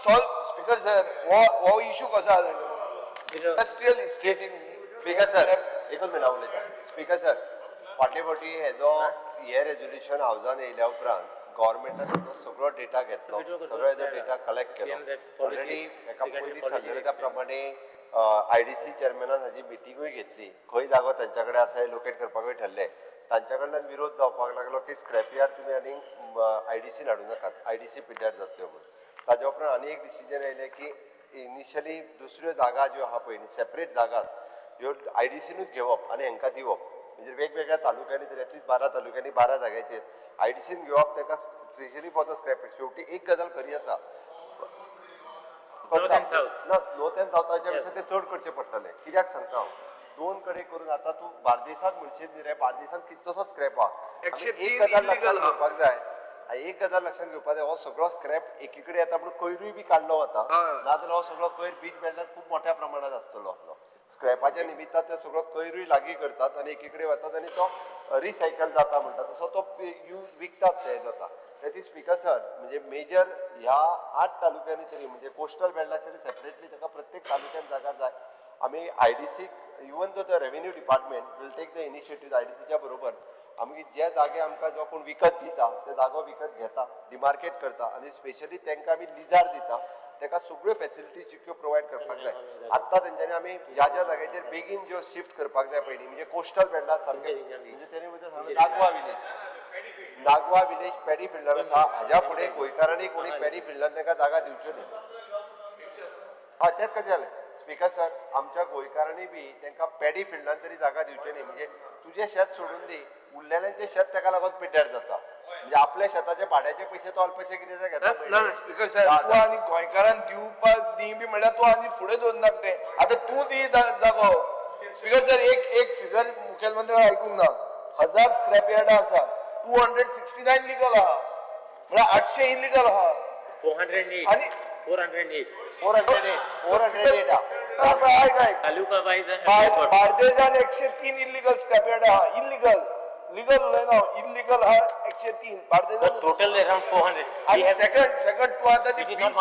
सॉल्व स्पीकर सर, हो इशू कसो आसा इंडस्ट्रियल इस्टेटीनी. स्पीकर सर एकूच मिनट हांव उलयतां. स्पीकर सर, फाटले फावटी हेजो हे रेजोल्युशन हावजान येयल्या उपरांत गव्हर्मेंटान ताचो सगळो डेटा घेतलो, सगळो हेजो डेटा कलेक्ट केलो. ऑलरेडी हेका पयलीं थारलेलें त्या प्रमाणे आयडीसी चेअरमॅनान हाजी मिटिंगूय घेतली, खंय जागो तांच्या कडेन आसा हें लोकेट करपाकूय ठरलें. तांच्या कडल्यान विरोध जावपाक लागलो की स्क्रॅप यार्ड तुमी आनीक आयडीसीन हाडूं नाकात, आयडीसी पिड्ड्यार जातल्यो म्हणून. ताज्या उपरांत आनी एक डिसिजन येयलें की इनिशियली दुसऱ्यो जागा ज्यो आहा पळय न्ही, सेपरेट जागाच ह्यो आयडीसीनूच घेवप आनी हेंकां दिवप, म्हणजे वेगवेगळ्या तालुक्यांनी तरी एटलिस्ट 12 तालुक्यांनी 12 जाग्याचेर आयडीसीन घेवप ताका स्पेशली फॉर the scrap. शेवटी एक गजाल खरी आसा, ना नॉर्थ एंड सावथाच्या पेक्षा ते चड करचें पडटलें. कित्याक सांगता हांव, 2 कडेन करून आतां तूं बार्देसांत म्हणशीत न्ही रे, बार्देसांत कितलोसो स्क्रॅप आहा. एक गजाल लक्षांत घेवपाक जाय, एक गजाल लक्षांत घेवपाक जाय, हो सगळो स्क्रॅप एकी कडेन येता म्हणून कयरूय बी काडलो वता, नाजाल्यार हो सगळो कयर बीच बेल्टात खूब मोठ्या प्रमाणात आसतलो आपलो. स्क्रॅपाच्या निमित्तान ते सगळो कयरूय लागीं करतात आनी एकी कडेन वतात आनी तो रिसायकल जाता म्हणटा तसो तो यूज विकतात ते जाता. त्याची स्पीकर सर म्हणजे मेजर ह्या 8 तालुक्यांनी तरी म्हणजे कोस्टल बेल्टाक तरी सेपरेटली ताका प्रत्येक तालुक्यान जागा जाय. आमी आयडीसीक even though the revenue department will take the initiative आयडीसीच्या बरोबर आमी जे जागे आमकां जो कोण विकत दिता ते जागो विकत घेता, डिमार्केट करता आनी स्पेशली तांकां आमी लिजार दिता, ताका सगळ्यो फेसिलिटीज जितक्यो प्रोवायड करपाक जाय. आत्तां तेंच्यांनी आमी ज्या ज्या जाग्याचेर बेगीन ज्यो शिफ्ट करपाक जाय पयलीं म्हणजे कोस्टल बेल्टां सारकें म्हणजे तेणी वयता सांगलें Nagwa village, Nagwa village paddy fielder आसा, हाज्या फुडें गोंयकारांनी कोणी पॅडी फिल्डान तांकां जागा दिवच्यो न्ही. हय तेंच कशें जालें स्पीकर सर, आमच्या गोंयकारांनी बी तांकां पॅडी फिल्डान तरी जागा दिवची न्ही. म्हणजे तुजें शेत सोडून दी, उरलेल्यांचें शेत ताका लागून पिड्ड्यार जाता. म्हणजे आपल्या शेताचे भाड्याचे पयशे तो अल्पशे कितें घेता. ना स्पीकर सर, तूं आनी गोंयकारान दिवपाक दी बी म्हणल्यार तूं आनी फुडें दवरनाक तें, आतां तूं दी जागो. स्पीकर सर, एक फिगर मुखेलमंत्र्यान आयकूंक ना, 1000 स्क्रॅप यार्डां आसा, 269 लिगल आहा, म्हळ्यार 800 इलिगल आहा. 408 आनी 408 408 तालुका वायज बार्देजान 103 इलिगल स्क्रॅप यार्ड आहा. इलिगल लिगल उलयना, इलिगल आहा 103 बार्देजान. Total around 400. आनी सेकंड तूं आतां ती बीच बेल्ट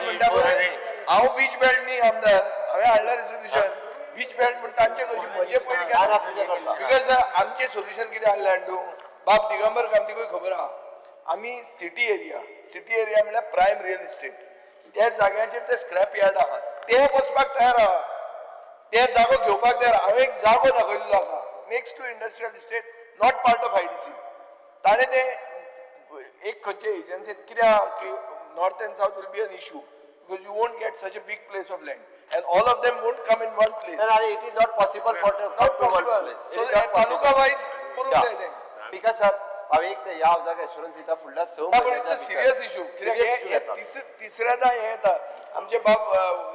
म्हणटा पळय, हांव बीच बेल्ट न्ही आमदार, हांवें हाडला रेजोल्युशन बीच बेल्ट म्हणटा आमचे करची. म्हजे पयलीं स्पीकर सर, आमचें सोल्युशन कितें आहलें अंडू बाब दिगंबर कामतीकूय खबर आहा. आमी सिटी एरिया, सिटी एरिया म्हणल्यार प्रायम रियल इस्टेट, त्या जाग्याचेर ते स्क्रॅप यार्ड आहा, ते बसपाक तयार आहा, ते जागो घेवपाक तयार. हांवें एक जागो दाखयल्लो आहा next to industrial estate, not part of IDC. ताणें ते एक खंयचे एजन्सीन कितें आहा की north and south will be an issue because you won't get such a big place of land and all of them won't come in one place. It is not possible for not possible. So taluka wise करूंक जाय तें. Because sir, हांवें एक ते ह्या हावजाक assurance दिता फुडल्या 6 म्हयन्याच्या it's a serious issue. कित्याक तिसऱ्यादा हें येता आमचे बाब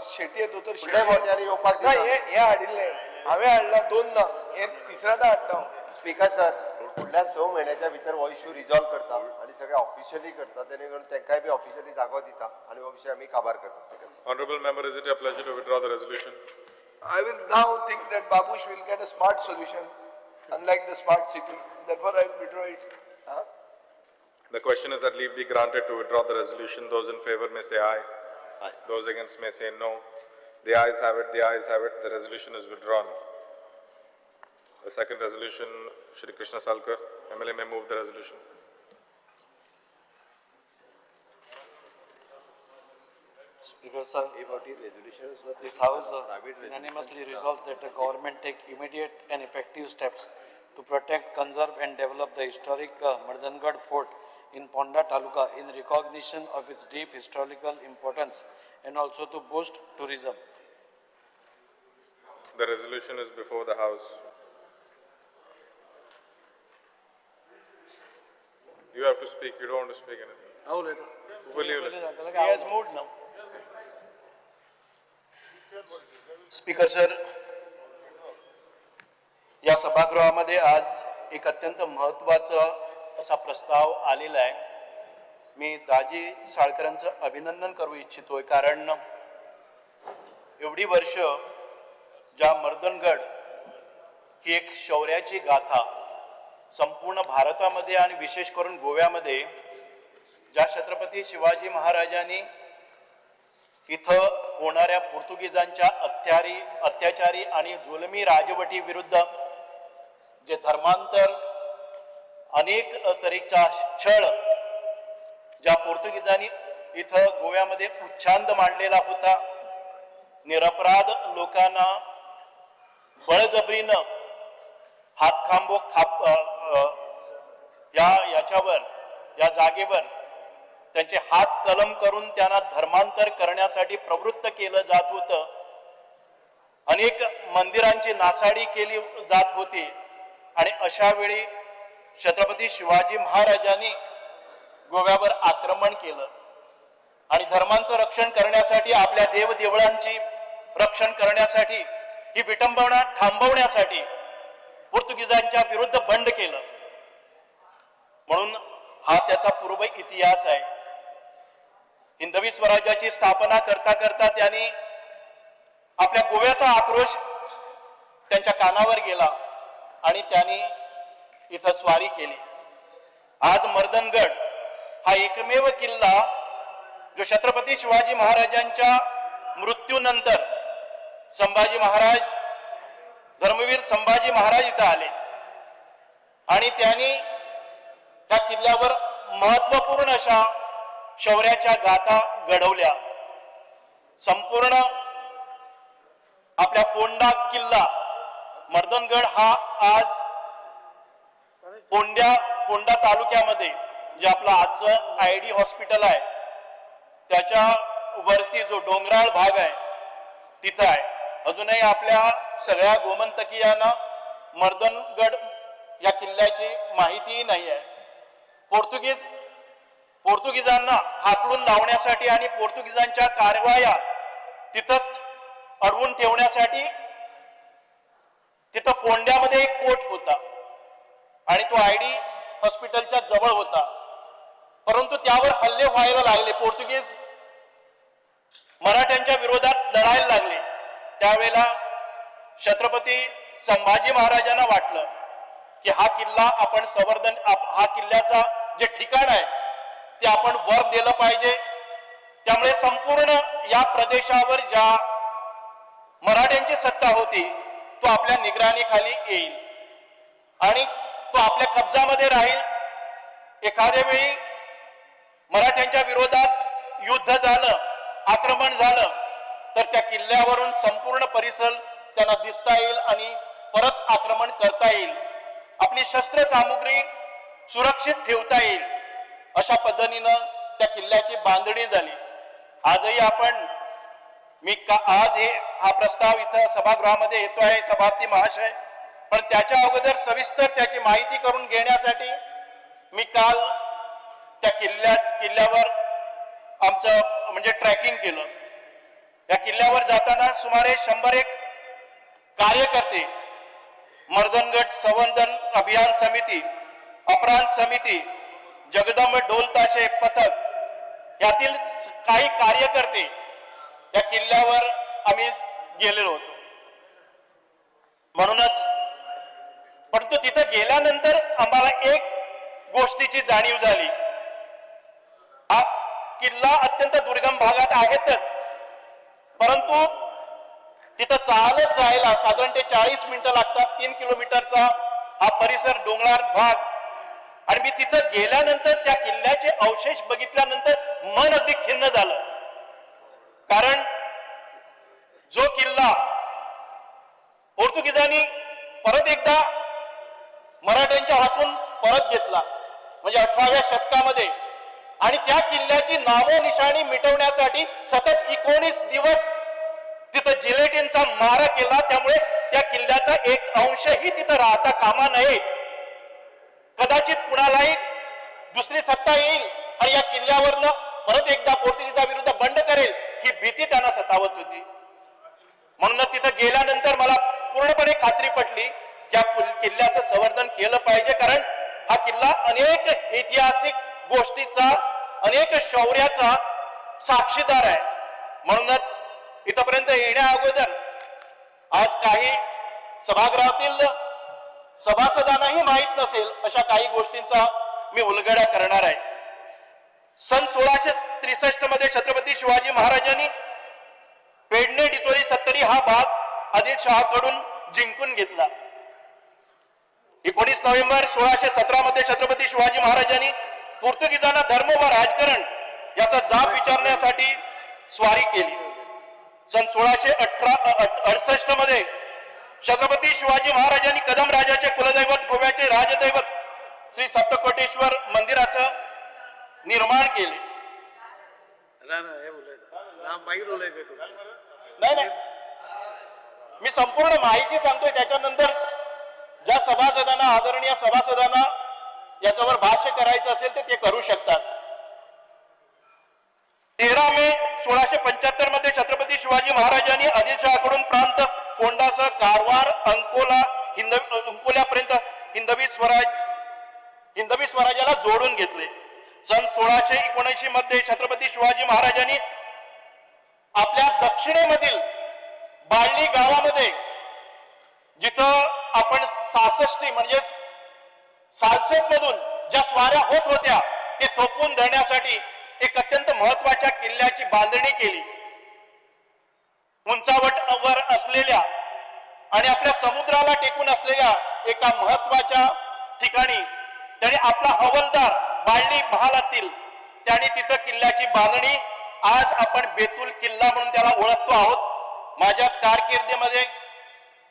शेटी दोतोर शेटी येवपाक ना, हें हाडिल्लें हांवें हाडलां 2 ना, हें तिसऱ्यादा हाडटा हांव. स्पीकर सर, फुडल्या 6 म्हयन्याच्या भितर हो इशू रिजॉल्व करता आनी सगळें ऑफिशियली करता, तेणे करून तांकांय बी ऑफिशियली जागो दिता आनी हो विशय आमी काबार करता. Honorable member, is it your pleasure to withdraw the resolution? I will now think that Babush will get a smart solution, unlike the smart city. Therefore, I will withdraw it. Huh? The question is that leave be granted to withdraw the resolution. Those in favor may say aye. Aye. Those against may say no. The ayes have it, the ayes have it. The resolution is withdrawn. The second resolution, Shri Krishna Salkar, MLA may move the resolution. Speaker sir, this House unanimously resolves that the government take immediate and effective steps to protect, conserve and develop the historic Mardangad Fort in Ponda Taluka in recognition of its deep historical importance and also to boost tourism. The resolution is before the House. You have to speak. You don't want to speak anything. Will you? He has moved now. Speaker sir, या सभागृहामध्ये आज एक अत्यंत महत्त्वाचा असा प्रस्ताव आलेला आहे. मी दाजी साळकरांचं अभिनंदन करू इच्छितोय, कारण एवढी वर्ष ज्या मर्दनगड ही एक शौर्याची गाथा संपूर्ण भारतामध्ये आणि विशेष करून गोव्यामध्ये ज्या छत्रपती शिवाजी महाराजांनी इथं होणाऱ्या पोर्तुगीजांच्या अत्याचारी आणि जुलमी राजवटीविरुद्ध जे धर्मांतर अनेक तऱ्हेचा छळ ज्या पोर्तुगीजांनी इथं गोव्यामध्ये उच्छांद मांडलेला होता, निरपराध लोकांना बळजबरीनं हातखांबो खाप या याच्यावर या जागेवर त्यांचे हात कलम करून त्यांना धर्मांतर करण्यासाठी प्रवृत्त केलं जात होतं, अनेक मंदिरांची नासाडी केली जात होती आणि अशा वेळी छत्रपती शिवाजी महाराजांनी गोव्यावर आक्रमण केलं आणि धर्मांचं रक्षण करण्यासाठी, आपल्या देवदेवळांची रक्षण करण्यासाठी, ही विटंबना थांबवण्यासाठी पोर्तुगीजांच्या विरुद्ध बंड केलं. म्हणून हा त्याचा पूर्व इतिहास आहे. हिंदवी स्वराज्याची स्थापना करता करता त्यांनी आपल्या गोव्याचा आक्रोश त्यांच्या कानावर गेला आणि त्यांनी इथं स्वारी केली. आज मर्दनगड हा एकमेव किल्ला जो छत्रपती शिवाजी महाराजांच्या मृत्यूनंतर संभाजी महाराज, धर्मवीर संभाजी महाराज इथं आले आणि त्यांनी त्या किल्ल्यावर महत्वपूर्ण अशा शौर्याच्या गाथा घडवल्या. संपूर्ण आपल्या फोंडा किल्ला मर्दनगड हा आज फोंडा तालुक्यामध्ये जे आपलं आजचं ID hospital आहे त्याच्या वरती जो डोंगराळ भाग आहे तिथं आहे. अजूनही आपल्या सगळ्या गोमंतकीयांना मर्दनगड या किल्ल्याची माहितीही नाही आहे. पोर्तुगीजांना हाकलून लावण्यासाठी आणि पोर्तुगीजांच्या कारवाया तिथंच अडवून ठेवण्यासाठी तिथं फोंड्यामध्ये एक कोट होता आणि तो ID हॉस्पिटलच्या जवळ होता, परंतु त्यावर हल्ले व्हायला लागले. पोर्तुगीज मराठ्यांच्या विरोधात लढायला लागले. त्यावेळेला छत्रपती संभाजी महाराजांना वाटलं की हा किल्ला आपण संवर्धन, हा किल्ल्याचा जे ठिकाण आहे ते आपण वर दिलं पाहिजे. त्यामुळे संपूर्ण या प्रदेशावर ज्या मराठ्यांची सत्ता होती तो आपल्या निगराणीखाली येईल आणि तो आपल्या कब्जामध्ये राहील. एखाद्या वेळी मराठ्यांच्या विरोधात युद्ध झालं, आक्रमण झालं तर त्या किल्ल्यावरून संपूर्ण परिसर त्यांना दिसता येईल आणि परत आक्रमण करता येईल, आपली शस्त्र सामुग्री सुरक्षित ठेवता येईल. अशा पद्धतीनं त्या किल्ल्याची बांधणी झाली. आजही आपण मी का आज हे हा प्रस्ताव इथं सभागृहामध्ये येतो आहे सभापती महाशय, पण त्याच्या अगोदर सविस्तर त्याची माहिती करून घेण्यासाठी मी काल त्या किल्ल्यावर आमचं म्हणजे ट्रॅकिंग केलं. या किल्ल्यावर जाताना सुमारे 101 कार्यकर्ते, मर्दनगड संवर्धन अभियान समिती, अपरांत समिती, जगदंब ढोलताशे पथक यातील काही कार्यकर्ते या किल्ल्यावर आम्ही गेलेलो होतो. म्हणूनच परंतु तिथं गेल्यानंतर आम्हाला एक गोष्टीची जाणीव झाली. हा किल्ला अत्यंत दुर्गम भागात आहेतच, परंतु तिथं चालत जायला साधारण ते 40 मिनिटं लागतात. 3 किलोमीटरचा हा परिसर, डोंगराळ भाग. आणि मी तिथं गेल्यानंतर त्या किल्ल्याचे अवशेष बघितल्यानंतर मन अगदी खिन्न झालं, कारण जो किल्ला पोर्तुगीजांनी परत एकदा मराठ्यांच्या हातून परत घेतला म्हणजे 18व्या शतकामध्ये, आणि त्या किल्ल्याची नामोनिशाणी मिटवण्यासाठी सतत 19 दिवस तिथं जिलेटिनचा मारा केला. त्यामुळे त्या किल्ल्याचा एक अंशही तिथं राहता कामा नये. कदाचित कुणालाही दुसरी सत्ता येईल आणि या किल्ल्यावरनं परत एकदा पोर्तुगीजा विरुद्ध बंड करेल ही भीती त्यांना सतावत होती. म्हणून तिथं गेल्यानंतर मला पूर्णपणे खात्री पटली की या किल्ल्याचं संवर्धन केलं पाहिजे, कारण हा किल्ला अनेक ऐतिहासिक गोष्टीचा, अनेक शौर्याचा साक्षीदार आहे. म्हणूनच इथपर्यंत येण्या अगोदर आज काही सभागृहातील सभासदांनाही माहित नसेल अशा काही गोष्टींचा मी उलगडा करणार आहे. सन 1663 मध्ये छत्रपती शिवाजी महाराजांनी पेडणे डिचोली सत्तरी हा भाग आदिलशहाकडून जिंकून घेतला. 19 नोव्हेंबर 1617 मध्ये छत्रपती शिवाजी महाराजांनी पोर्तुगीजांना धर्म व राजकारण याचा जाब विचारण्यासाठी स्वारी केली. सन 1668 मध्ये छत्रपती शिवाजी महाराजांनी कदम राजाचे कुलदैवत गोव्याचे राजदैवत श्री सप्तकोटेश्वर मंदिराचं निर्माण केले. नाही नाही, मी संपूर्ण माहिती सांगतोय. त्याच्यानंतर ज्या सभासदांना, आदरणीय सभासदांना याच्यावर भाष्य करायचं असेल तर ते करू शकतात. 13 मे 1675 मध्ये छत्रपती शिवाजी महाराजांनी आदिलशहाकडून प्रांत फोंडासह कारवार, अंकोला, अंकोल्यापर्यंत हिंदवी स्वराज्याला जोडून घेतले. सन 1679 मध्ये छत्रपती शिवाजी महाराजांनी आपल्या दक्षिणेमधील बाळली गावामध्ये, जिथं आपण 66 म्हणजेच सालसेट मधून ज्या स्वाऱ्या होत होत्या ते थोपवून धरण्यासाठी एक अत्यंत महत्वाच्या किल्ल्याची बांधणी केली. उंचावटवर असलेल्या आणि आपल्या समुद्राला टेकून असलेल्या एका महत्वाच्या ठिकाणी त्यांनी आपला हवालदार बाळली महालातील त्यांनी तिथं किल्ल्याची बांधणी, आज आपण बेतूल किल्ला म्हणून त्याला ओळखतो आहोत. माझ्याच कारकिर्दीमध्ये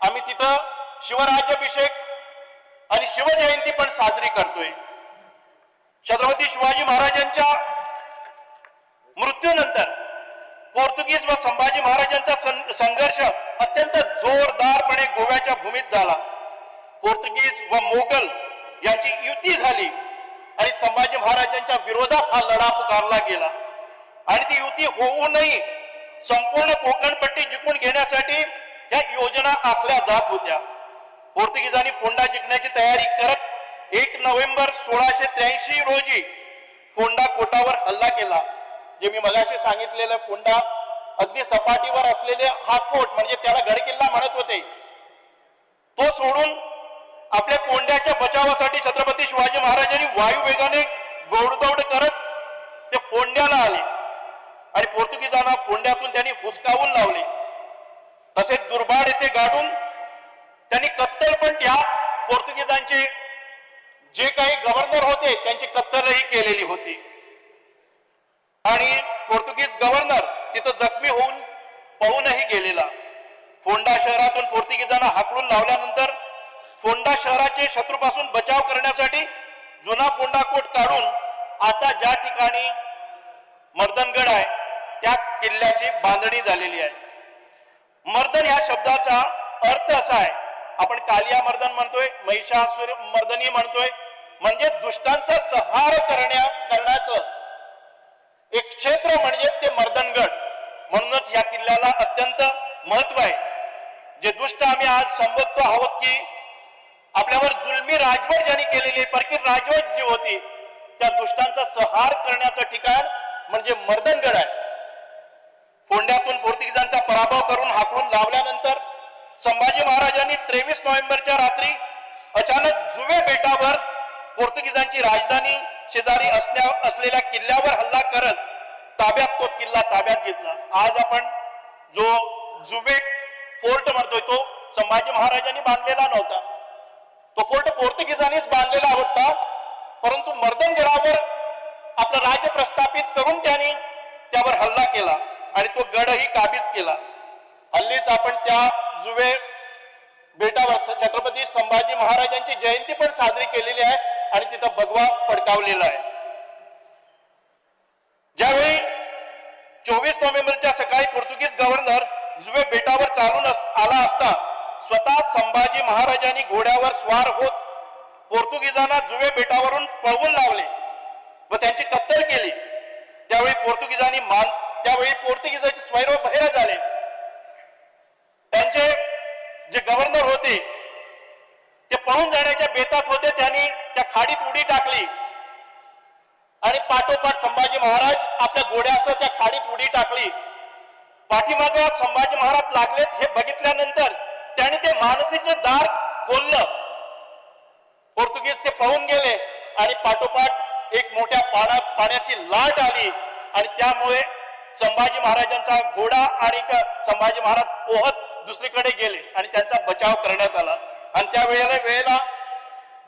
आम्ही तिथं शिवराज्याभिषेक आणि शिवजयंती पण साजरी करतोय. छत्रपती शिवाजी महाराजांच्या मृत्यूनंतर पोर्तुगीज व संभाजी महाराजांचा संघर्ष अत्यंत जोरदारपणे गोव्याच्या भूमीत झाला. पोर्तुगीज व मोगल यांची युती झाली आणि संभाजी महाराजांच्या विरोधात हा लढा पुकारला गेला. आणि ती युती होऊनही संपूर्ण कोकणपट्टी जिंकून घेण्यासाठी या योजना आखल्या जात होत्या. पोर्तुगीजांनी फोंडा जिंकण्याची तयारी करत 1 नोव्हेंबर 1683 रोजी फोंडा कोटावर हल्ला केला. जे मी मगाशी सांगितलेलं फोंडा अगदी सपाटीवर असलेले हा कोट म्हणजे त्याला गडकिल्ला म्हणत होते, तो सोडून आपल्या कोंड्याच्या बचावासाठी छत्रपती शिवाजी महाराजांनी वायुवेगाने घोडदौड करत ते फोंड्याला आले आणि पोर्तुगीजांना फोंड्यातून त्यांनी हुसकावून लावले. तसेच दुर्बाड येथे गाडून त्यांनी कत्तल पण त्या पोर्तुगीजांचे जे काही गव्हर्नर होते त्यांची कत्तलही केलेली होती. आणि पोर्तुगीज गव्हर्नर तिथं जखमी होऊन पळूनही गेलेला. फोंडा शहरातून पोर्तुगीजांना हाकलून लावल्यानंतर फोंडा शहराचे शत्रूपासून बचाव करण्यासाठी जुना फोंडा कोट काढून आता ज्या ठिकाणी मर्दनगड आहे त्या किल्ल्याची बांधणी झालेली आहे. मर्दन या शब्दाचा अर्थ असा आहे, आपण कालिया मर्दन म्हणतोय, महिषासुर मर्दनी म्हणतोय, म्हणजे दुष्टांचा संहार करण्याचं एक क्षेत्र म्हणजे ते मर्दनगड. म्हणूनच या किल्ल्याला अत्यंत महत्व आहे. जे दुष्ट आम्ही आज संबोधतो आहोत की आपल्यावर जुलमी राजवट ज्यांनी केलेली, परकी राजवट जी होती, त्या दुष्टांचा संहार करण्याचं ठिकाण म्हणजे मर्दनगड आहे. फोंड्यातून पोर्तुगीजांचा पराभव करून हाकलून लावल्यानंतर संभाजी महाराजांनी 23 नोव्हेंबरच्या रात्री अचानक जुवे बेटावर पोर्तुगीजांची राजधानी शेजारी असलेल्या किल्ल्यावर हल्ला करत ताब्यात तो किल्ला ताब्यात घेतला. आज आपण जो जुवे फोर्ट म्हणतोय तो संभाजी महाराजांनी बांधलेला नव्हता, तो फोर्ट पोर्तुगीजांनीच बांधलेला होता. परंतु मर्दनगडावर आपलं राज्य प्रस्थापित करून त्यांनी त्यावर हल्ला केला आणि तो गडही काबीज केला. हल्लीच आपण त्या जुवे बेटावर छत्रपती संभाजी महाराजांची जयंती पण साजरी केलेली आहे आणि तिथं भगवा फडकावलेला आहे. ज्यावेळी 24 नोव्हेंबरच्या सकाळी पोर्तुगीज गव्हर्नर जुवे बेटावर चालून आला असता स्वतः संभाजी महाराजांनी घोड्यावर स्वार होत पोर्तुगीजांना जुवे बेटावरून पळवून लावले व त्यांची कत्तल केली. त्यावेळी पोर्तुगीजांचे स्वैर बहिरे झाले. त्यांचे जे गव्हर्नर होते ते पळून जाण्याच्या बेतात होते, त्यांनी त्या खाडीत उडी टाकली आणि पाठोपाठ संभाजी महाराज आपल्या घोड्यासह त्या खाडीत उडी टाकली. पाठीमागे संभाजी महाराज लागलेत हे बघितल्यानंतर त्यांनी ते मानसीचे दार खोललं. पोर्तुगीज ते पळून गेले आणि पाठोपाठ एक मोठ्या पाण्याची लाट आली आणि त्यामुळे संभाजी महाराजांचा घोडा आणि संभाजी महाराज पोहत दुसरीकडे गेले आणि त्यांचा बचाव करण्यात आला. आणि त्या वेळेला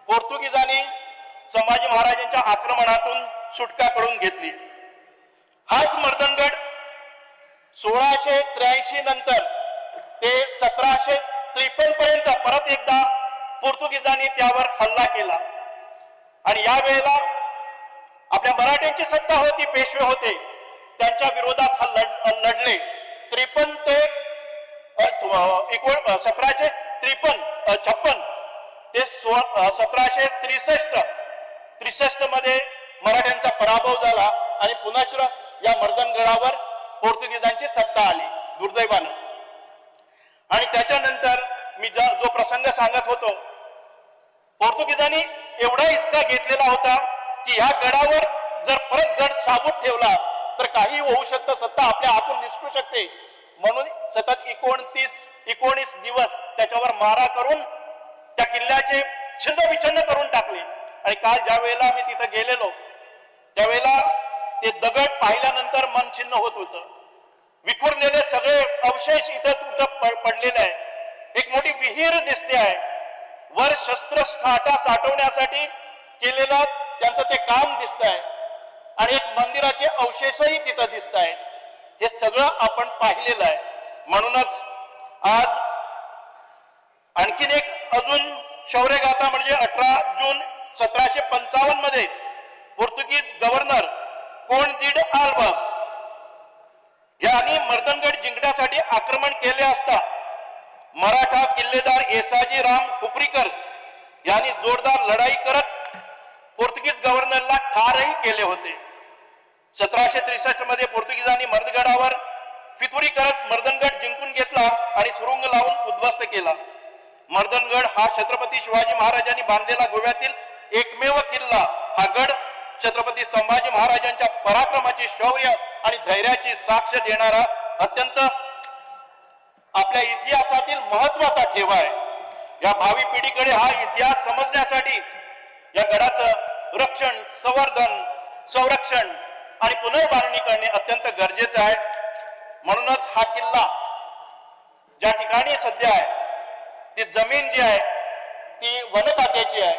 पोर्तुगीजांनी संभाजी महाराजांच्या आक्रमणातून सुटका करून घेतली. हाच मर्दनगड 1683 नंतर ते 1753 पर्यंत परत एकदा पोर्तुगीजांनी त्यावर हल्ला केला आणि या वेळेला आपल्या मराठ्यांची सत्ता होती, पेशवे होते, त्यांच्या विरोधात हा लढले. 53 ते 1753 ते 1763 मध्ये मराठ्यांचा पराभव झाला आणि पुन्हा या मर्दनगडावर पोर्तुगीजांची सत्ता आली दुर्दैवानं. आणि त्याच्यानंतर मी जो प्रसंग सांगत होतो, पोर्तुगीजांनी एवढा हिसका घेतलेला होता की ह्या गडावर जर परत गड साबूत ठेवला तर काही होऊ शकतं, सत्ता आपल्या हातून निसटू शकते, म्हणून सतत 19 दिवस त्याच्यावर मारा करून त्या किल्ल्याचे छिन्नविच्छिन्न करून टाकले. आणि काल ज्या वेळेला मी तिथं गेलेलो त्यावेळेला ते दगड पाहिल्यानंतर मन छिन्न होत होतं. विखुरलेले सगळे अवशेष इथं तिथं पडलेले आहे. एक मोठी विहीर दिसते आहे. वर शस्त्र साठा साठवण्यासाठी केलेलं त्यांचं ते काम दिसत आहे आणि एक मंदिराचे अवशेषही तिथं दिसत आहेत. हे सगळं आपण पाहिलेलं आहे. म्हणूनच आज आणखीन एक अजून शौर्यगाथा म्हणजे 18 जून 1755 मध्ये पोर्तुगीज गव्हर्नर कोणदीड आल्बा यांनी मर्दनगड जिंकण्यासाठी आक्रमण केले असता मराठा किल्लेदार येसाजी राम हुपरीकर यांनी जोरदार लढाई करत पोर्तुगीज गव्हर्नरला ठारही केले होते. 1763 मध्ये पोर्तुगीजांनी मर्दगडावर फितुरी करत मर्दनगड जिंकून घेतला आणि सुरुंग लावून उद्ध्वस्त केला. मर्दनगड हा छत्रपती शिवाजी महाराजांनी बांधलेला गोव्यातील एकमेव किल्ला. हा गड छत्रपती संभाजी महाराजांच्या पराक्रमाची, शौर्य आणि धैर्याची साक्ष देणारा अत्यंत आपल्या इतिहासातील महत्वाचा ठेवा आहे. या भावी पिढीकडे हा इतिहास समजण्यासाठी या गडाचं रक्षण, संवर्धन, संरक्षण आणि पुनर्बांधणी करणे अत्यंत गरजेचं आहे. म्हणूनच हा किल्ला ज्या ठिकाणी सध्या आहे ती जमीन जी आहे ती वन खात्याची आहे.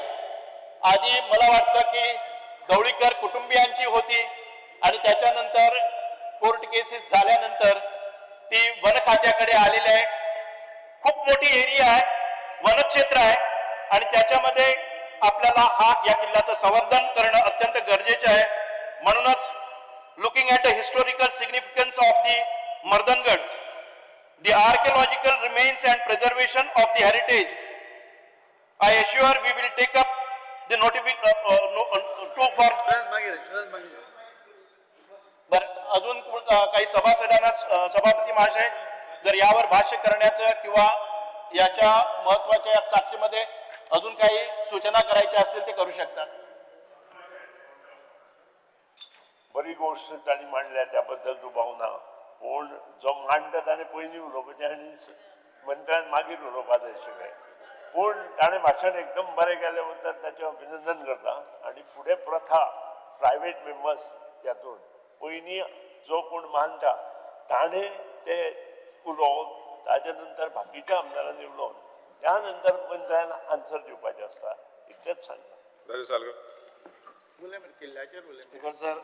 आधी मला वाटतं की गवळीकर कुटुंबियांची होती आणि त्याच्यानंतर कोर्ट केसेस झाल्यानंतर ती वन खात्याकडे आलेली आहे. खूप मोठी एरिया आहे, वनक्षेत्र आहे आणि त्याच्यामध्ये आपल्याला हा या किल्ल्याचं संवर्धन करणं अत्यंत गरजेचं आहे. म्हणूनच looking at the historical significance of the Mardangad, the archaeological remains and preservation of the heritage, I assure we will take up the notification to for. बर, अजून काही सभासदांना सभापती महाशय जर यावर भाष्य करण्याचं किंवा याच्या महत्वाच्या साक्षीमध्ये अजून काही सूचना करायच्या असतील ते करू शकतात. बरी गोष्ट त्यांनी मांडल्या त्याबद्दल दुभाव ना. पूण जो मांडटा ताणें पयलीं उलोवपाचें आनी मंत्र्यान मागीर उलोवपा जाय आशिल्लें. पूण ताणें भाशण एकदम बरें केलें बद्दल ताचें अभिनंदन करता. आनी फुडें प्रथा प्रायवेट मेंबर्स हातून पयलीं जो कोण मांडटा ताणें ते उलोवन ताजे नंतर बाकीच्या आमदारांनी उलोवन त्या नंतर मंत्र्यान आन्सर दिवपाचें आसता. इतलेंच सांगता. स्पीकर सर,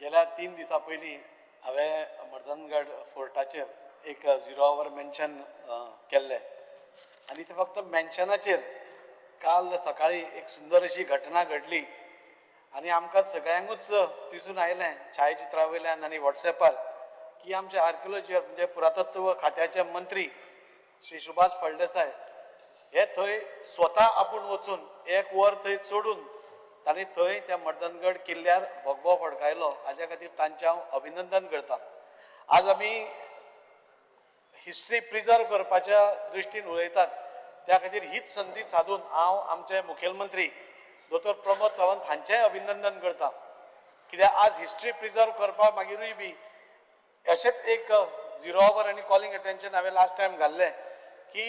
गेल्या 3 दिसां पयलीं हांवें मर्दनगड फोर्टाचेर एक 0 our mention केल्लें आनी ते फक्त मेन्शनाचेर काल सकाळी एक सुंदर अशी घटना घडली आनी आमकां सगळ्यांकूच दिसून आयलें छायाचित्रा वयल्यान आनी वॉट्सॅपार की आमचे आर्किओलॉजी म्हणजे पुरातत्व खात्याचे मंत्री श्री सुभाष फळदेसाय हे थंय स्वता आपूण वचून 1 वर थंय चडून तांणी थंय त्या मर्दनगड किल्ल्यार भगवो फडकायलो. हाज्या खातीर तांचें हांव अभिनंदन करता. आज आमी हिस्ट्री प्रिजर्व करपाच्या दृश्टीन उलयतात, त्या खातीर हीच संदी सादून हांव आमचे मुखेलमंत्री दोतोर प्रमोद सावंत हांचेंय अभिनंदन करता. कित्याक आज हिस्ट्री प्रिजर्व करपा मागीरूय बी अशेंच एक 0 our आनी कॉलिंग अटेन्शन हांवें लास्ट टायम घाल्लें की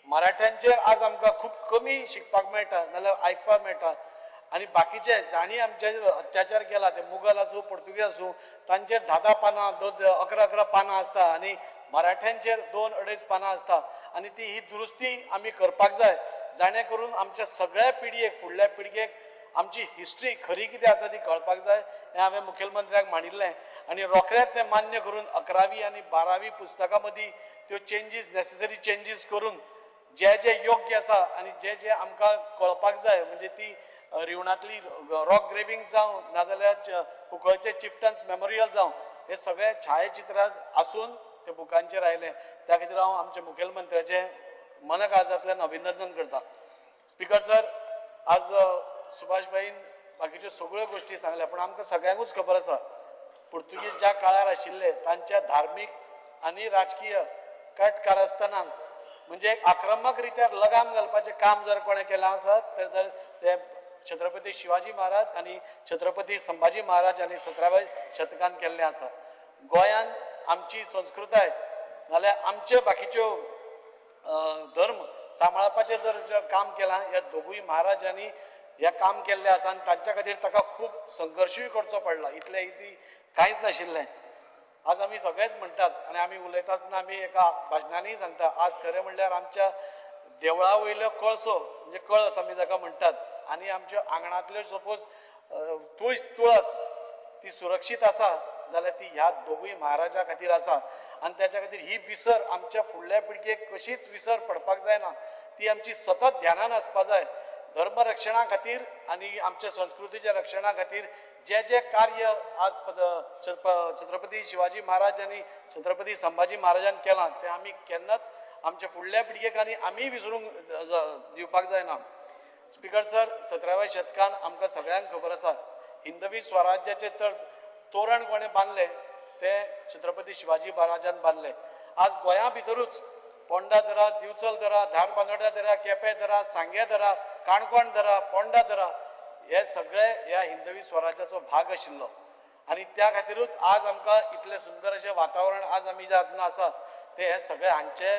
मराठ्यांचेर आज आमकां खूब कमी शिकपाक मेळटा नाजाल्यार आयकपाक मेळटा आनी बाकीचे जांणी आमचेर अत्याचार केला ते मुगल आसूं पोर्तुगीज आसूं तांचेर 10-10 पानां 11-11 पानां आसता आनी मराठ्यांचेर 2-2.5 पानां आसता आनी ती ही दुरुस्ती आमी करपाक जाय, जाणे करून आमच्या सगळ्या पिळगेक फुडल्या पिळगेक आमची हिस्ट्री खरी कितें आसा ती कळपाक जाय. हें हांवें मुखेलमंत्र्याक मांडिल्लें आनी रोखडेंच तें मान्य करून 11वी आनी 12वी पुस्तकां मदीं त्यो चेंजीस नेसेसरी चेंजीस करून जे जे योग्य आसा आनी जे जे आमकां कळपाक जाय म्हणजे ती रिवणांतली रॉक ग्रेविंग जावं नाजाल्यार कुंकळचे चिफ्टन्स मेमोरियल जावं हे सगळे छायाचित्रां आसून ते बुकांचेर आयले. त्या खातीर हांव आमच्या मुखेलमंत्र्याचें मनकाळजांतल्यान अभिनंदन करता. स्पीकर सर, आज सुभाष भाईन बाकीच्यो सगळ्यो गोश्टी सांगल्या पूण आमकां सगळ्यांकूच खबर आसा पुर्तुगीज ज्या काळार आशिल्ले तांच्या धार्मीक आनी राजकीय कट कारस्थानांक म्हणजे आक्रमक रित्या लगाम घालपाचें काम जर कोणें केलां आसत तर ते छत्रपती शिवाजी महाराज आनी छत्रपती संभाजी महाराज आनी 17व्या शतकान केल्लें आसा. गोंयान आमची संस्कृताय नाल्यार आमचे बाकीच्यो धर्म सांबाळपाचें जर काम केलां ह्या दोगूय महाराजांनी हें काम केल्लें आसा आनी तांच्या खातीर ताका खूब संघर्शूय करचो पडला. इतलें इजी कांयच नाशिल्लें. आज आमी सगळेच म्हणटात आनी आमी उलयता आसतना आमी एका भाशणांनीय सांगता, आज खरें म्हणल्यार आमच्या देवळा वयलो कळसो म्हणजे कळस आमी जाका म्हणटात आनी आमच्या आंगणांतल्यो सपोज तुळस ती सुरक्षीत आसा जाल्यार ती ह्या दोगूय महाराजा खातीर आसा आनी त्याच्या खातीर ही विसर आमच्या फुडल्या पिळगेक कशीच विसर पडपाक जायना, ती आमची सतत ध्यानान आसपा जाय. धर्मरक्षणा खातीर आनी आमच्या संस्कृतीच्या रक्षणा खातीर जे जे कार्य आज छत्रपती शिवाजी महाराज आनी छत्रपती संभाजी महाराजान केलां तें आमी केन्नाच आमच्या फुडल्या पिळगेक आनी आमी विसरूंक दिवपाक जायना. स्पीकर सर, 17व्या शतकान आमकां सगळ्यांक खबर आसा हिंदवी स्वराज्याचें तर तोरण कोणें बांदलें तें छत्रपती शिवाजी महाराजान बांदलें. आज गोंया भितरूच पोंडा धरा, दिवचल धरा, धारबांदोड्या धरा, केपें धरा, सांगें धरा, काणकोण धरा, पोंडा धरा, हे सगळे ह्या हिंदवी स्वराज्याचो भाग आशिल्लो आनी त्या खातीरूच आज आमकां इतलें सुंदर अशें वातावरण आज आमी जे हातूंत आसा ते हे सगळे हांचे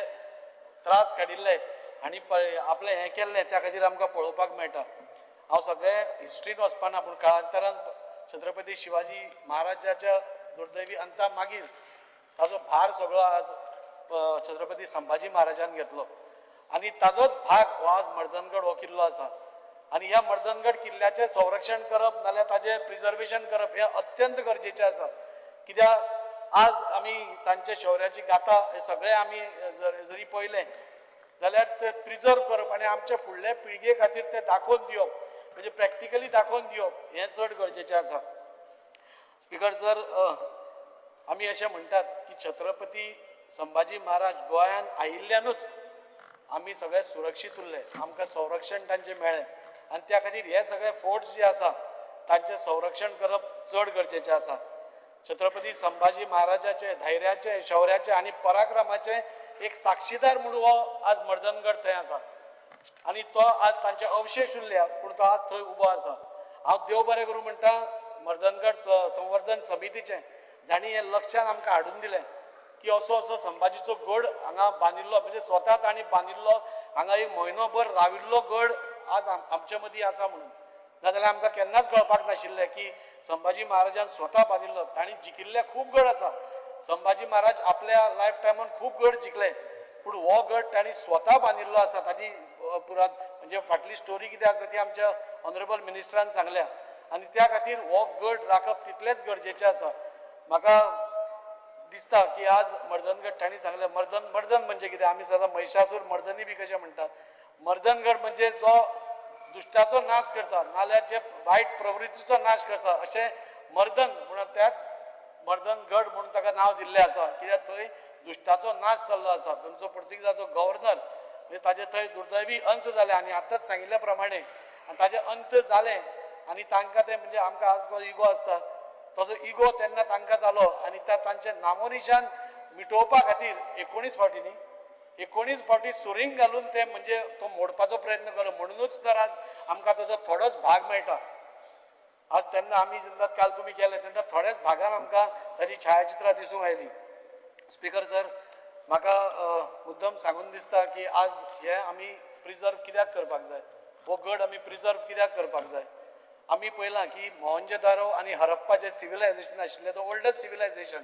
त्रास काडिल्ले आनी आपलें हें केल्लें त्या खातीर आमकां पळोवपाक मेळटा. हांव सगळे हिस्ट्रीन वचपाना पूण काळांतरान छत्रपती शिवाजी महाराजाच्या दुर्दैवी अंता मागीर ताजो भार सगळो आज छत्रपती संभाजी महाराजान घेतलो आनी ताजोच भाग हो आज मर्दनगड हो किल्लो आसा आनी ह्या मर्दनगड किल्ल्याचें संरक्षण करप नाल्यार ताजें प्रिजर्वेशन करप हें अत्यंत गरजेचें आसा. कित्याक आज आमी तांचे शौर्याची गाथा हे सगळे आमी जरी पळयलें जाल्यार ते प्रिजर्व करप आनी आमच्या फुडल्या पिळगे खातीर ते दाखोवन दिवप म्हणजे प्रॅक्टिकली दाखोवन दिवप हें चड गरजेचें आसा. स्पीकर सर, आमी अशें म्हणटात की छत्रपती संभाजी महाराज गोंयांत आयिल्ल्यानूच आमी सगळे सुरक्षीत उरले, आमकां संरक्षण तांचें मेळ्ळें आनी त्या खातीर हे सगळे फोर्ट्स जे आसा तांचें संरक्षण करप चड गरजेचें आसा. छत्रपती संभाजी महाराजाचे धैर्याचे, शौर्याचे आनी पराक्रमाचे एक साक्षीदार म्हणून हो आज मर्दनगड थंय आसा आनी तो आज तांचे अवशेश उरल्या पूण तो आज थंय उबो आसा. हांव देव बरें करूं म्हणटा मर्दनगड संवर्धन समितीचें जांणी हें लक्षान आमकां हाडून दिलें की असो असो संभाजीचो गड हांगा बांदिल्लो, म्हणजे स्वता तांणी बांदिल्लो, हांगा एक म्हयनोभर राविल्लो गड आज आमचे मदीं आसा म्हणून. नाजाल्यार आमकां केन्नाच कळपाक नाशिल्लें की संभाजी महाराजान स्वता बांदिल्लो. तांणी जिखिल्ले खूब गड आसा, संभाजी महाराज आपल्या लायफ टायमान खूब गड जिखले, पूण हो गड तांणी स्वता बांदिल्लो आसा. ताजी पुरात म्हणजे फाटली स्टोरी कितें आसा ती आमच्या ऑनरेबल मिनिस्टरान सांगल्या आनी त्या खातीर हो गड राखप तितलेंच गरजेचें आसा. म्हाका दिसता की आज मर्दनगड तांणी सांगलें, मर्दन म्हणजे कितें, आमी सदां महिषासूर मर्दनी बी कशें म्हणटात. मर्दनगड म्हणजे जो दुश्टाचो नाश करता, नाल्यार जे वायट प्रवृत्तीचो नाश करता, अशें मर्दन म्हणून त्याच मर्दनगड म्हणून ताका नांव दिल्लें आसा. कित्याक थंय दुश्टाचो नाश जाल्लो आसा. थंयचो पुर्तुगेजाचो गव्हर्नर म्हणजे ताजे थंय दुर्दैवी अंत जालें आनी आतांच सांगिल्ल्या प्रमाणे आनी ताजें अंत जालें आनी तांकां तें म्हणजे आमकां आज इगो आसता तसो इगो तेन्ना तांकां जालो आनी त्या तांचें नामोनिशान मिटोवपा खातीर 19 फावटी न्ही 19 फावटी सुरींग घालून ते म्हणजे तो मोडपाचो प्रयत्न केलो. म्हणुनूच तर आज आमकां ताजो थोडोच भाग मेळटा. आज तेन्ना आमी जेन्ना काल तुमी गेले तेन्ना थोड्याच भागान आमकां ताजी छायाचित्रां दिसूंक आयली. स्पीकर सर, म्हाका मुद्दम सांगून दिसता की आज हे आमी प्रिजर्व कित्याक करपाक जाय, हो गड आमी प्रिजर्व कित्याक करपाक जाय. आमी पळयलां की मोहनजोदारो आनी हरप्पा जे सिविलायझेशन आशिल्लें तो ओल्डस्ट सिविलायझेशन,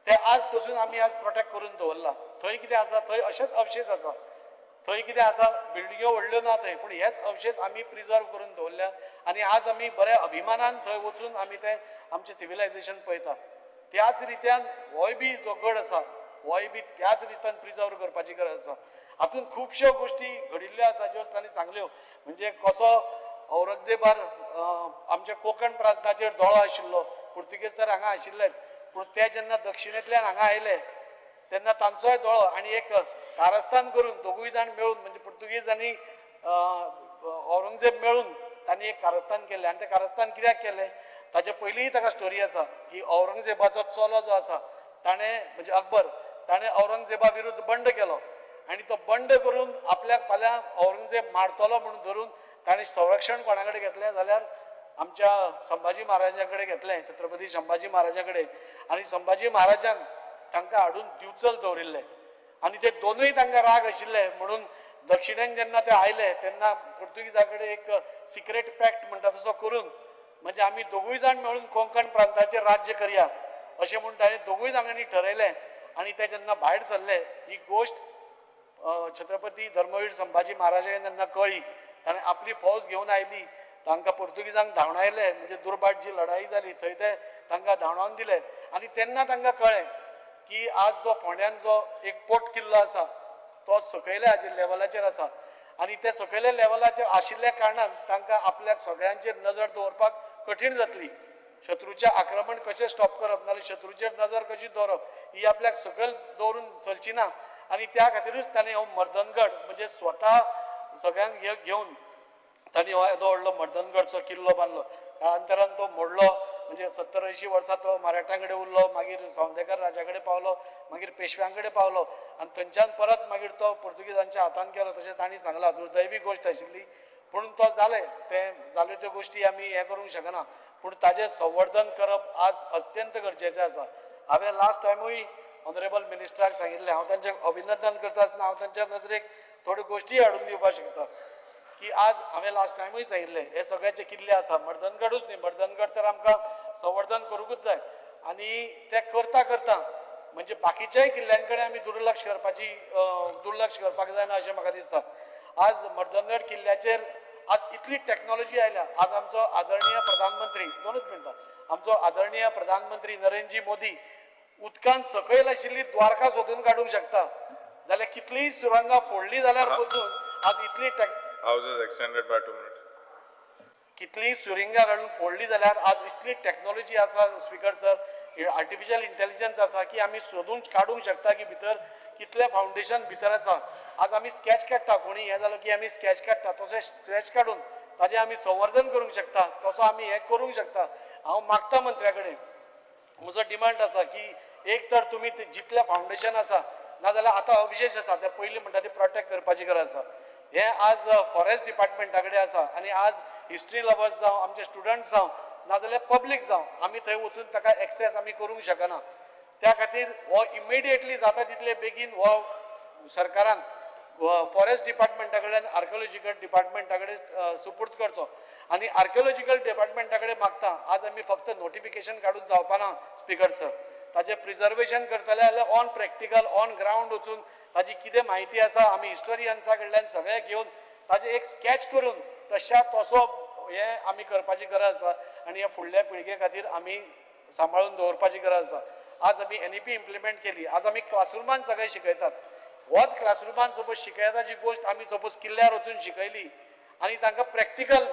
ते आज पसून आमी आज प्रोटेक्ट करून दवरलां. थंय कितें आसा, थंय अशेंच अवशेष आसा, थंय कितें आसा, बिल्डिंग्यो व्हडल्यो ना थंय, पूण हेच अवशेष आमी प्रिजर्व करून दवरल्या आनी आज आमी बऱ्या अभिमानान थंय वचून आमी तें आमचें सिविलायझेशन पळयता. त्याच रित्यान होय बी जो गड आसा होय बी त्याच रित्यान प्रिजर्व करपाची गरज आसा. हातूंत खुबश्यो गोश्टी घडिल्ल्यो आसा ज्यो तांणी सांगल्यो, म्हणजे कसो औरंगजेबार आमच्या कोंकण प्रांताचेर दोळो आशिल्लो, पुर्तुगेज तर हांगा आशिल्लेच, पूण ते जेन्ना दक्षिणेंतल्यान हांगा आयले तेन्ना तांचोय दोळो आनी एक कारस्थान करून दोगूय जाण मेळून म्हणजे पुर्तुगेज आनी औरंगजेब मेळून तांणी एक कारस्थान केलें. आनी तें कारस्थान कित्याक केलें ताचे पयलींय ताका स्टोरी आसा की औरंगजेबाचो चलो जो आसा ताणें म्हणजे अकबर ताणें औरंगजेबा विरुद्ध बंड केलो आनी तो बंड करून आपल्याक फाल्यां औरंगजेब मारतलो म्हणून धरून ताणें संरक्षण कोणा कडेन घेतलें जाल्यार आमच्या संभाजी महाराजा कडेन घेतलें, छत्रपती संभाजी महाराजा कडेन. आनी संभाजी महाराजान तांकां हाडून दिवचल दवरिल्लें आनी ते दोनूय तांकां राग आशिल्ले म्हणून दक्षिणेन जेन्ना ते आयले तेन्ना पुर्तुगेजा कडेन एक सिक्रेट पॅक्ट म्हणटा तसो करून म्हणजे आमी दोगूय जाण मेळून कोंकण प्रांताचेर राज्य करया अशें म्हूण ताणें दोगूय जाणांनी ठरयलें. आनी ते जेन्ना भायर सरले ही गोश्ट छत्रपती धर्मवीर संभाजी महाराजांक जेन्ना कळ्ळी ताणें आपली फौज घेवन आयली, तांकां पुर्तुगेजांक धांवडायले, म्हणजे दुर्भाट जी लढाई जाली थंय ते तांकां धांवडावन दिले. आनी तेन्ना तांकां कळ्ळें की आज जो फोंड्यान जो एक पोट किल्लो आसा तो सकयल्या लेवलाचेर आसा आनी ते सकयल्या लेवलाचेर आशिल्ल्या कारणान तांकां आपल्याक सगळ्यांचेर नजर दवरपाक कठीण जातली. शत्रूचें आक्रमण कशें स्टॉप करप नाल्यार शत्रूचेर नजर कशी दवरप ही आपल्याक सकयल दवरून चलची ना आनी त्या खातीरूच ताणें हो मर्दनगड म्हणजे स्वता सगळ्यांक हे घेवन तांणी हो येदो व्हडलो मर्दनगडचो किल्लो बांदलो. काळांतरान तो मोडलो, म्हणजे 70-80 वर्सां तो मराठ्यां कडेन उरलो, मागीर सौंदेकर राजा कडेन पावलो, मागीर पेशव्यां कडेन पावलो आनी थंयच्यान परत मागीर तो पुर्तुगेजांच्या हातान गेलो. तशें तांणी सांगलां, दुर्दैवी गोश्ट आशिल्ली, पूण तो जालें तें जाल्यो त्यो गोश्टी आमी हें करूंक शकना, पूण ताजें संवर्धन करप आज अत्यंत गरजेचें आसा. हांवें लास्ट टायमूय ऑनरेबल मिनिस्टराक सांगिल्लें, हांव तांचें अभिनंदन करता आसतना हांव तांच्या नजरेक थोड्यो गोश्टी हाडून दिवपाक शकता की आज हांवें लास्ट टायमूय सांगिल्लें हे सगळ्याचे किल्ले आसा, मर्दनगडूच न्ही, मर्दनगड तर आमकां संवर्धन करूंकूच जाय आनी ते करता करता म्हणजे बाकीच्याय किल्ल्यां कडेन आमी दुर्लक्ष करपाक जायना अशें म्हाका दिसता. आज मर्दनगड किल्ल्याचेर आज इतली टॅक्नोलॉजी आयल्या. आज आमचो आदरणीय प्रधानमंत्री, 2 मिनटां, आमचो आदरणीय प्रधानमंत्री नरेंद्रजी मोदी उदकांत सकयल आशिल्ली द्वारका सोदून काडूंक शकता जाल्यार कितलीय सुरंगां फोडली जाल्यार पसून आज इतली House is extended by 2 minutes. कितलीय सुरिंगां काडून फोडली जाल्यार आज इतली टॅक्नोलॉजी आसा स्पीकर सर, आर्टिफिशियल इंटेलिजन्स आसा की आमी सोदून काडूंक शकता की भितर कितलें फावंडेशन भितर आसा. आज आमी स्कॅच काडटा, कोणी हें जालो की आमी स्कॅच काडटा, तशें स्कॅच काडून ताजें आमी संवर्धन करूंक शकता, तसो आमी हें करूंक शकता. हांव मागता मंत्र्या कडेन, म्हजो डिमांड आसा की एक तर तुमी जितलें फावंडेशन आसा नाजाल्यार आतां अवशेश आसा ते पयलीं म्हणटा ते प्रोटेक्ट करपाची गरज आसा. हें आज फॉरेस्ट डिपार्टमेंटा कडेन आसा आनी आज हिस्ट्री लवर्स जावं, आमचे स्टुडंट्स जावं, नाजाल्यार पब्लीक जावं, आमी थंय वचून ताका एक्सेस आमी करूंक शकना. त्या खातीर हो इमिडिएटली जाता तितले बेगीन हो सरकारान फॉरेस्ट डिपार्टमेंटा कडल्यान आर्किओलॉजिकल डिपार्टमेंटा कडेन सुपूर्द करचो. आनी आर्किओलॉजिकल डिपार्टमेंटा कडेन मागता, आज आमी फक्त नोटिफिकेशन काडून जावपाना स्पिकर सर, ताजें प्रिजर्वेशन करतले जाल्यार ऑन प्रॅक्टिकल ऑन ग्रावंड वचून ताजी कितें म्हायती आसा आमी हिस्टोरियन्सा कडल्यान सगळें घेवन ताजें एक स्कॅच करून तश्या तसो हें आमी करपाची गरज आसा आनी ह्या फुडल्या पिळगे खातीर आमी सांबाळून दवरपाची गरज आसा. आज आमी NEP implement केली, आज आमी क्लासरुमान सगळें शिकयतात. होच क्लासरुमान सपोज शिकयता जी गोश्ट आमी सपोज किल्ल्यार वचून शिकयली आनी तांकां प्रॅक्टिकल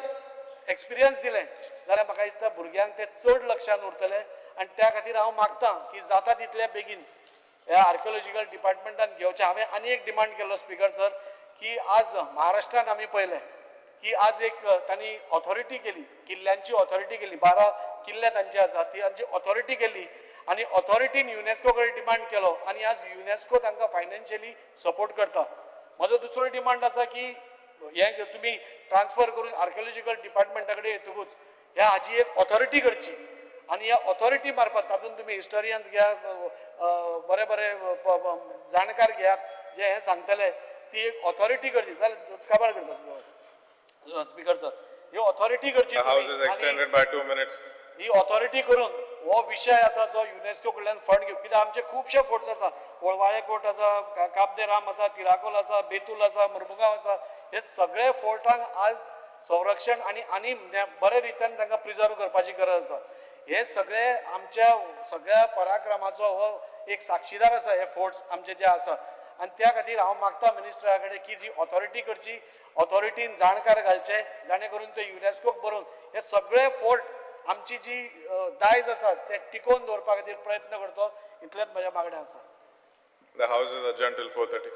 एक्सपिरियन्स दिलें जाल्यार म्हाका दिसता भुरग्यांक तें चड लक्षान उरतलें. आनी त्या खातीर हांव मागता की जाता तितल्या बेगीन ह्या आर्किओलॉजिकल डिपार्टमेंटान घेवचें. हांवें आनी एक डिमांड केलो स्पिकर सर की आज महाराष्ट्रान आमी पळयलें की आज एक तांणी ऑथॉरिटी केली, किल्ल्यांची ऑथॉरिटी केली, 12 किल्ले तांचे आसा ती तांची ऑथॉरिटी केली आनी ऑथॉरिटीन युनेस्को कडेन डिमांड केलो आनी आज युनेस्को तांकां फायनान्शियली सपोर्ट करता. म्हजो दुसरो डिमांड आसा की हें तुमी ट्रान्सफर करून आर्किओलॉजिकल डिपार्टमेंटा कडेन येतकूच ह्या हाजी एक ऑथॉरिटी करची आनी ह्या ऑथॉरिटी मार्फत तातूंत तुमी हिस्टोरियन्स घेया, बरे बरे जाणकार घेयात जे हें सांगतले, ती एक ऑथॉरिटी करची. जाल्यार काबार करता स्पिकर सर, ही ऑथॉरिटी करची. The House is extended by 2 minutes. He authority करून हो विशय आसा जो युनेस्को कडल्यान फंड घेवन, कित्याक आमचे खुबशे फोर्ट्स आसा, वळवाळे कोट आसा, काब दे राम आसा, तिराकोल आसा, बेतूल आसा, मुरमुगांव आसा, हे सगळे फोर्टांक आज संरक्षण आनी आनी बरे रितीन तांकां प्रिजर्व करपाची गरज आसा. हे सगळे आमच्या सगळ्या पराक्रमाचो हो एक साक्षीदार आसा हे फोर्ट्स आमचे जे आसा. आनी त्या खातीर हांव मागता मिनिस्टरा कडेन की जी ऑथॉरिटी करची, ऑथॉरिटीन जाणकार घालचे जाणे करून ते युनेस्कोक बरोवन हे सगळे फोर्ट आमची जी दायज आसा ते टिकोवन दवरपा खातीर प्रयत्न करचो, इतलेंच म्हजें मागणें आसा. The House is adjourned till 4:30.